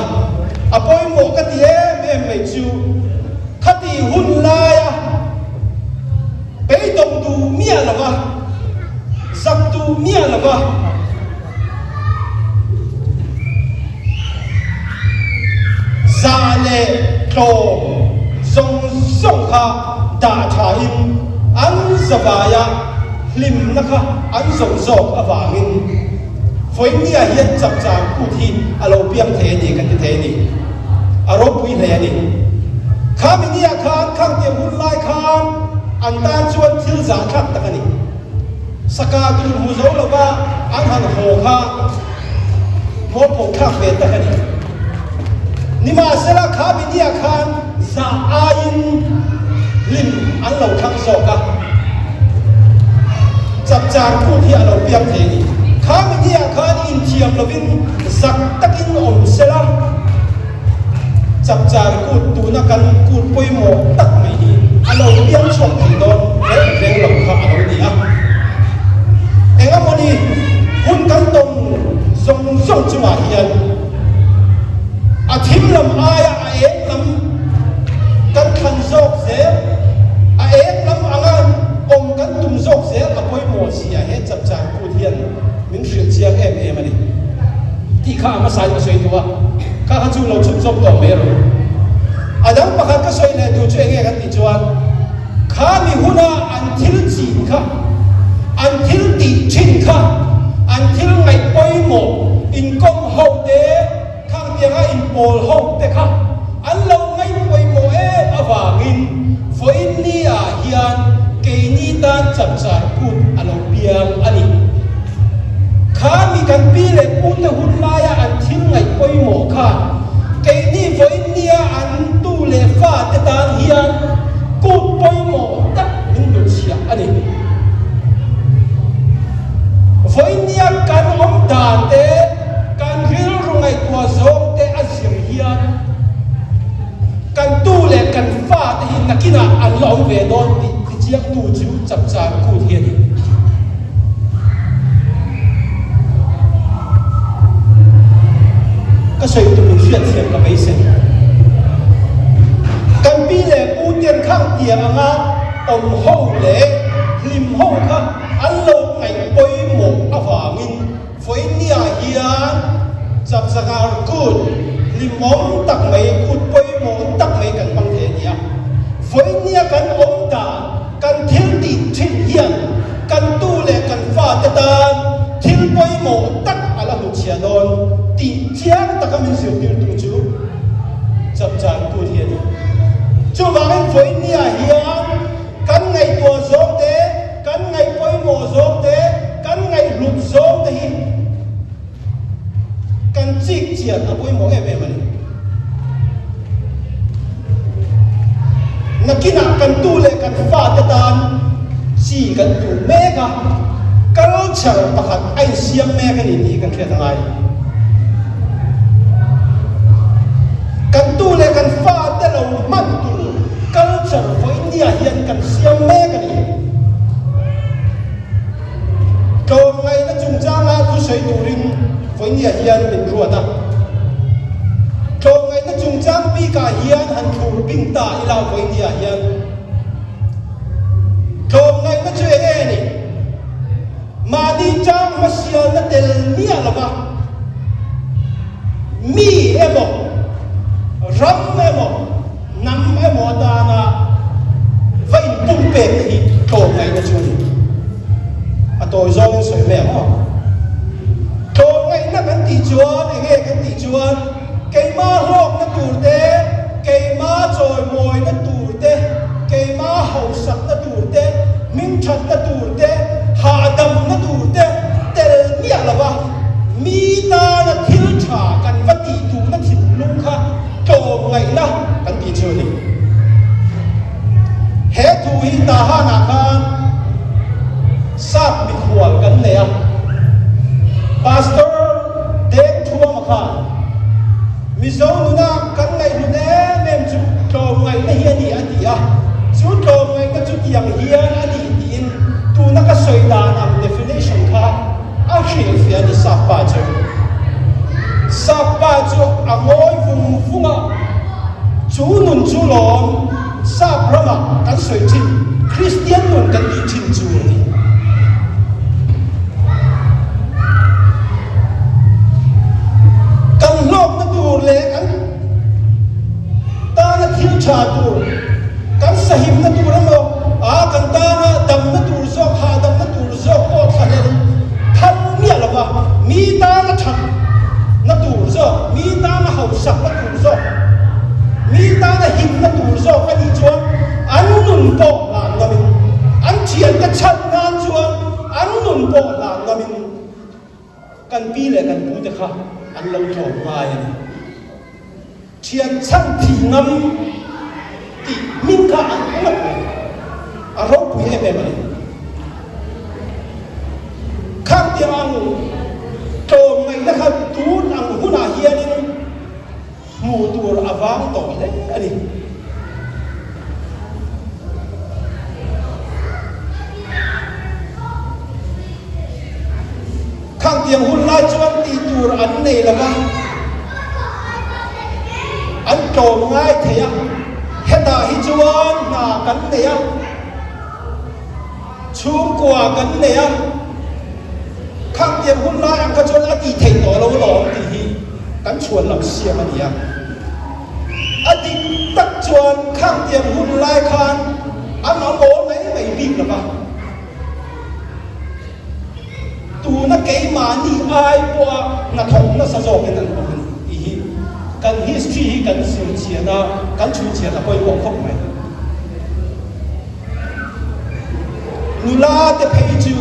A pawimawh ka ti em em mai chu. Khati hun laia beidawng duh miah lova, zak duh miah lova, Zah leh tlawm zawng zawng kha dah thain an zavaia hlimna kha an zawng zawk avangin vawinia hian chapchar kut hi a lo piang thei a ni kan ti thei a ni. A ropui hle a ni. Kha minia khan khangtiang hun lai khan an tan chuan thil zahthlak tak a ni. Saka tur hmu zo lova an han haw kha mualpho thlak ve tak a ni. Nimahsela kha minia khan zah aiin hlim an lo thlang zawk a, chapchar kut hi a lo piang thei a ni. Kha minia khan inthiam lovin zak takin awm sela, Chapchar kut tuna kan kut pawimawh tak mai hi a lo piang chhuak thei dawn reng reng lo kha a lo ni a. Eng emawni hun kan tawng zawng zawng chungah hian a thim lam aia a eng lam kan thlan zawk zel, a eng lam anga awm kan tum zawk zel a pawimawh zia he chapchar kut hian min hrilh chiang em em a ni tih kha a hmasa in ka sawi duh a, kha kha chu lo chhun zawm tawh mai rawh. A dang pakhat ka sawi leh duh chu eng nge kan tih chuan kha mi huna an thil chin kha, an thil tih thin kha, an thil ngaih pawimawh inkawm ho te, Khang tianga inpawl ho te kha an lo ngaihpawimawh em avangin vawiin ni ah hian keini tan chapchar kut a lo piang a ni. Kha mi kan pi leh pu te hun laia an thil ngaihpawimawh khan keini vawiin nia an tu leh fa te tan hian kut pawimawh tak min hnutchhiah a ni. Vawiin nia kan awm dan te. Kan rilru ngaihtuah zawng te a zir hian kan tu leh kan fa te hi nakinah an la awm ve dawn tih tichiangtu chu chapchar kut hi a ni. Ka sawi tum in hriatthiam ka beisei. Kan pi leh pu ten khang tiang anga awm ho leh hlim ho kha an lo ngaih pawimawh avangin Vawinia hian Chapchakar kut hlimawm tak mai, kut pawimawh tak mai kan hmang thei a ni a. Vawinia kan awm dan, kan thil tih thin hian kan tu leh kan fate tan thil pawimawh tak a la hmuchhia dawn tih chiang taka min zirtirtu chu Chapchar kut hi a ni. Chuvangin vawinia hian kan ngaihtuah zawng te, Kan ngaih pawimawh zawng te, kan ngaihhlut zawng te hi kan chik chian a pawimawh em em a ni. Nakinah kan tu leh kan fate tan chi kan tuh mek a, culture pakhat a insiam mek a ni tih kan hriat a ngai. Kan tu leh kan fate lo hman tur culture vawinia hian kan siam mek a ni. Tlawmngaihna chungchanga thusawi turin vawinia hian min ruat a. Tlawmngaihna chungchang bikah hian han thlur bing ta ila vawinia hian tlawmngaihna chu eng nge ni? Mahni chang hmasialna tel miah lova mi emaw, ram emaw, hnam emaw atana va inpumpek hi tlawmngaihna chu a ni. A tawi zawngin sawi mai ang aw. Tlawmngaihna kan tih chuan eng nge kan tih chuan keima hlawkna tur te, keima chawimawina tur te, keima hausakna tur te, hmingthatna tur te, hahdamna tur te tel miah lova mi tana thil tha kan va tih duhna thinlung kha tlawmngaihna kan tih chu a ni. He thu hi Tahanah khan sap mikhual kan nei a, Pastor Deng Thuama khan Mizo nuna kan ngaihhlut em em chu tlawmngaihna hi a ni a ti a, chu tlawmngaihna chu tiang hian a ni tiin tuna ka sawi dan ang definition kha A hrilhfiah a ni Sap pa chu. Sap pa chu a ngawi vung vung a, chu nun chu lawm. sawi thin Kristian nun kan tih thin chu a ni. Kan hlawkna tur leh kan tana thil tha tur, kan sahimna tur emaw, aa kan tana damna tur zawk, hahdamna tur zawk pawh thlahlel phal miah lo va, mi tana thatna tur zawk, mi tana hausakna tur zawk, mi tana himna tur zawk a nih chuan an nun pawh hlan ngamin, an thiante chhan nan chuan an nun pawh hlan ngamin kan pi leh kan pute kha an lo tlawm ngai a ni. Thian chhan thi ngam tih hming kha an hmu ngat mai. A ropui em em a ni. Khang tiang ang tlawm ngaihna kha tun ang hunah hianin hmuh tur a vang tawh hle a ni. Khang tiang hun lai chuan tih tur an nei lo va, an tlawm ngai thei a, hetah hi chuan hna kan nei a, chhungkua kan nei a, khang tiang hun lai ang kha chuan a tih theih tawh lo alawm tih hi kan chhuan lam siam a ni a. A dik tak chuan khang tiang hun lai khan an awm awl mai mai bik lo va. Tuna keimahni ai pawha hnathawk nasa zawkin an awm a ni tih hi kan history hi kan zir chian a, kan chhui chian a pawimawh khawp mai. Nula te phei chu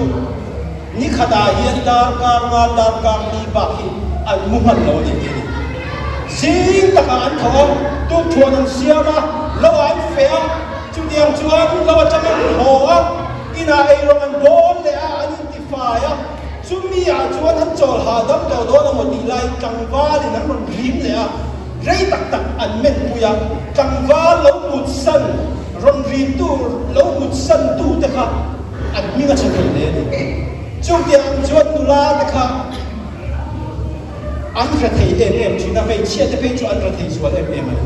ni khatah hian darkar nga darkar li bak hi an mu hman lo a ni tih a ni. Zing takah an tho a, tukthuan an siam a, lo ah an feh a, chutiang chuan lo atang an haw a, Inah eirawng an bawl leh a, an intifai a, chumi ah chuan an chawl hahdam tawh dawn a maw tih laiin tlangvalin an rawn rim leh a, rei tak tak an men pui a, tlangval lo mut san, rawn rim tu lo mut san tu te kha an hming a chhe thei hle a ni. Chutiang ang chuan nula te kha An hre thei em em thin a, hmeichhia te phei chu an hre thei zual em em a ni.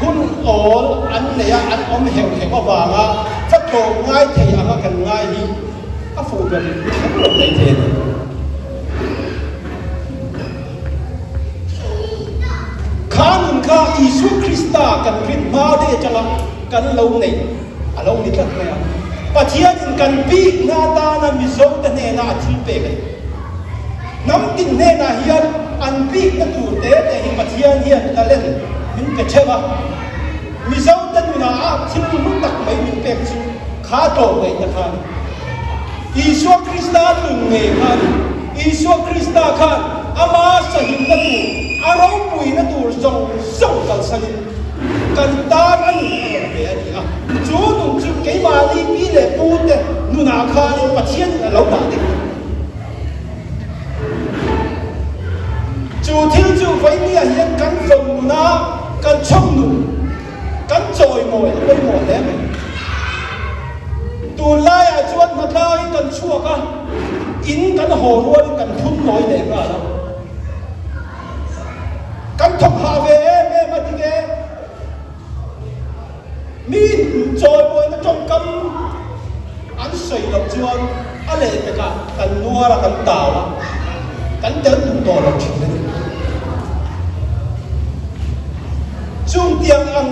Hun awl an nei a, an awm heuh heuh avanga va tlawm ngai thei anga kan ngai hi a fuh ber kher lo mai thei a ni. Kha nun kha Isua Krista kan rin hma daih atanga kan lo neih a lo ni tlat mai a. Pathianin kan bikna atana Mizote hnena a thil pek a ni. Hnam tin hnenah hian an bikna tur te te hi Pathian hian talent min pe theuh a. Mizo te nunah ah thil hlu tak mai min pek chu kha tlawm ngaihna kha a ni. Isua Krista nun ngei kha a ni. Isua Krista khan ama sahimna tur, a ropuina tur zawng zawng kalsanin kan tan a nun a rawn ve a ni a. Chu nun chu keimahni pi leh pu te nunah khanin Pathianin a lo dah deuh a ni. Chu thil chu vawinia hian kan vawn nun a, kan chhawm nun, kan chawimawi a pawimawh hle mai. Tunlaiah chuan hnatlangin kan chhuak a, in kan haw rualin kan phun nawi leh nghal a. Kan thawk hah ve em em a dik e. Mi chawimawina tawngkam an sawi loh chuan a lehpekah kan nuar a, kan tau a, kan tel duh tawh lo thin a ni. Chung tiang ang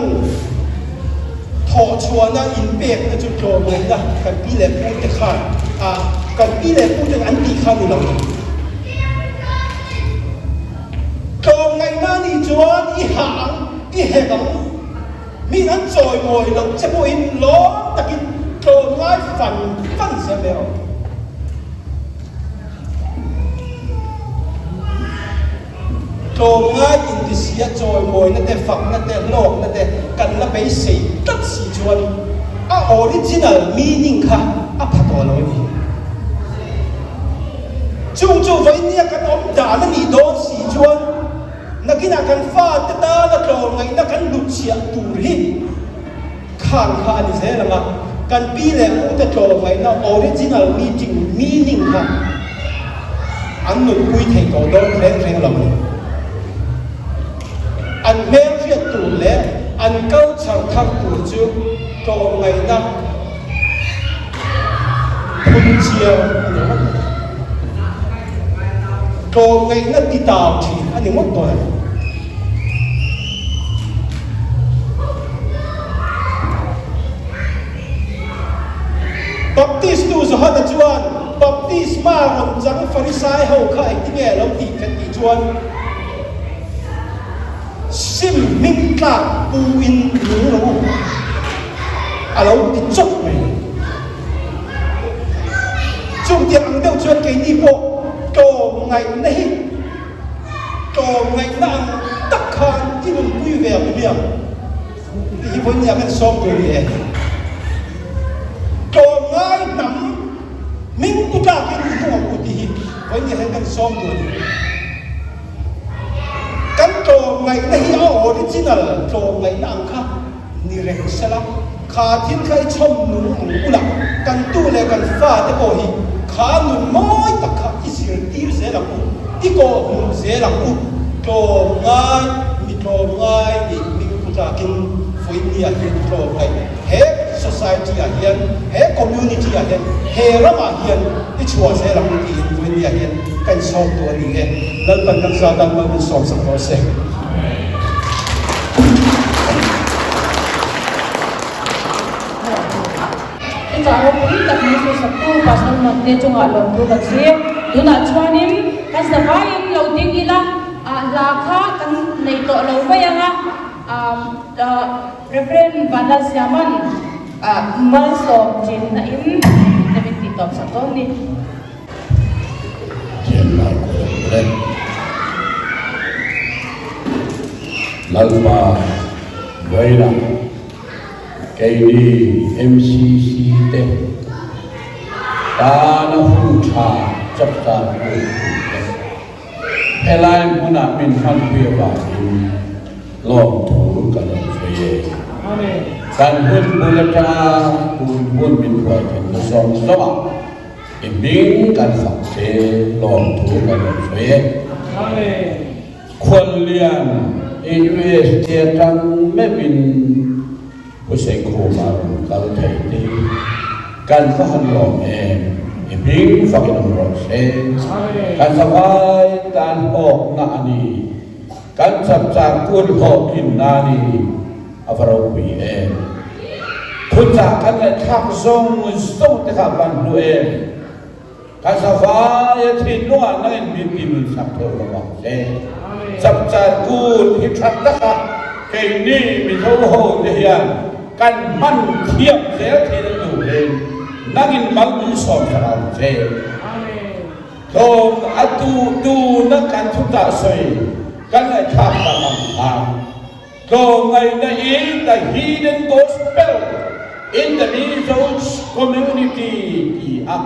thawhchhuahna inpekna chu tlawmngaihna kan pi leh pute khan a kan pi leh puten an tih kha ni lo. Tlawmngaihna nih chuan i hah ang, i hek ang. Mi an chawimawi loh che pawhin lawm takin tlawmngai fan fan zel mai rawh. Tlawmngai intisia chawimawina te, fakna te, hlawkna te kan la beisei tlat si chuan a original meaning kha a pha tawh lo a ni. Chung chu vawinia kan awm dan a nih dawn si chuan Nakinah kan fate tana tlawmngaihna kan hnutchhiah tur hi khan kha a ni zel ang a, kan pi leh pute tlawmngaihna original meeting meaning kha an nunpui thei tawh dawn reng reng lo a ni. An hmelhriat tur leh an culture thar tur chu. Tlawmngaihna phun chiar a ni ngawt mai. Tlawmngaihna ti tau thin a ni ngawt dawn a ni. Baptistu Johana chuan baptisma rawn chang Farisai ho kha engtinge a lo tih kan tih chuan, Sim hming tlak pu in nung lo u a lo ti chawp mai. Chung tiang ang deuh chuan keini pawh tlawm ngaihna hi tlawm ngaihna ang tak khan i nunpui ve ang hmiang tih hi vawiin ah kan sawm tur a ni e. Tlawm ngai hnam hming pu tlakin i nung ang u tih hi vawiin ah hian kan sawm tur a ni. Kan tlawmngaihna hi a original tlawmngaihna ang kha ni reng sela, kha thil kha i chhawm nung ang ula, kan tu leh kan fa te pawh hi kha nun mawi tak kha i zirtir zel ang u, i kawhhmuh zel ang u, tlawmngai, mi tlawmngai nih hming pu tlakin vawinia hian tlawmngaih he society ah hian, he community ah hian, he ramah hian i chhuah zel ang tiin vawinia hian ka insawm duh a ni e. Lalpan kan za tan mal min sawm sak rawh se. Chutah ropui tak min hrilhsaktu Pastor Muante chungah lawmtu kan si. Tunah chuanin kan zavaiin lo ding ila, hla kha kan nei tawh lo mai ang a. Rev. Vanlalsiaman malsawm thinna in te min tih tawp sak dawn ni. Thianna kawng leh Lalpa Vawilah keini MCC te tana hun tha chapchar pui te Helai hmunah min hmanpui avangin lawmthu ka lo sawi e. Kan hun bul atang tun hun min hruai thenna zawng zawngah i hming kan fak che lawmthu ka lo sawi e. Khuallian AUST atang meuhin Huseikhuma rawn kal thei te hi kan va han lawm em, i hming fakin awm rawh se. Kan zavai tan hlawkna a ni, kan chapchar kun hlawhtlinna a ni, a va ropui em. Thuchah kan ngaihthlak zawng zawng te kha a van hlu em. Ka zavai a thinlungah nangin min ti nun sak theuh lo vang che. Chapchar kun hi tha taka keini Mizo ho te hian kan hman thiam zel theih na turin nangin mal min sawm sak ang che. Tlawm a duh duhna kan thutah sawi kan ngaihthlak tak ang khan Tlawmngaihna in the hidden gospel in the Mizo community ti a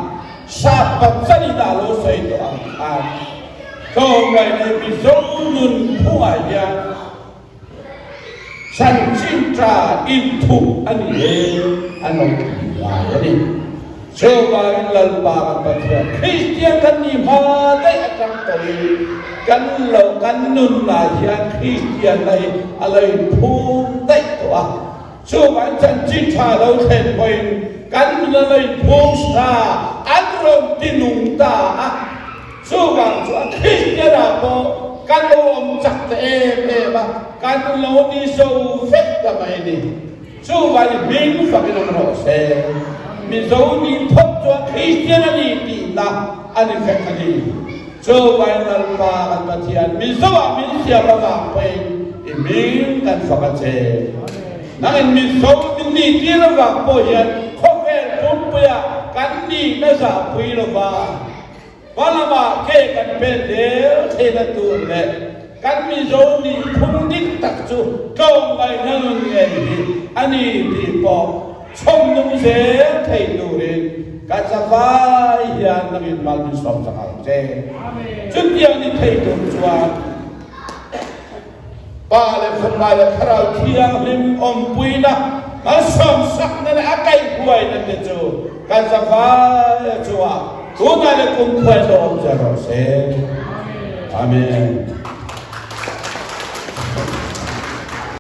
sap pachan in a lo sawi tawh ang khan tlawmngaihna hi Mizo nun phungah hian chanchin tha inthup a ni e an lo ti ngai a ni. Chuvangin Lalpa kan Pathian Kristian kan nih hma daih atang tawhin kan lo kan nunah hian Kristianna hi a lo inphum daih tawh a. Chuvangin chanchin tha lo thlen pawhin kan nun a lo inphum sa an rawn ti nung ta a. Chuvang chuan Kristianah pawh kan lo awm chak ta em em a, kan lo ni zo vek ta mai a ni. Chuvangin hming fakin awm rawh se. Mizo nih phawt chuan Kristian a ni tihna a ni vek a ni. Chuvangin Lalpa kan Pathian Mizoah min siam avang pawhin i hming kan fak a che. Nangin Mizo min nih tir avang pawh hian khawvel pumpuiah kan nihna zahpui lova. Hmalamah ke kan pen zel theihna tur leh kan Mizo nih phung dik tak chu tlawmngaihna nun ngei hi a ni tih pawh chhawm nung zel thei turin ka zavai hian nangin mal min sawm chak ang che. Chutiang ni thei tur chuan Pa leh Fapa leh Thlarau Thianghlim awmpuina malsawmsakna leh a kaihhuaina te chu kan zavai a chungah tunah leh kumkhuain lo awm zel rawh se. Amen.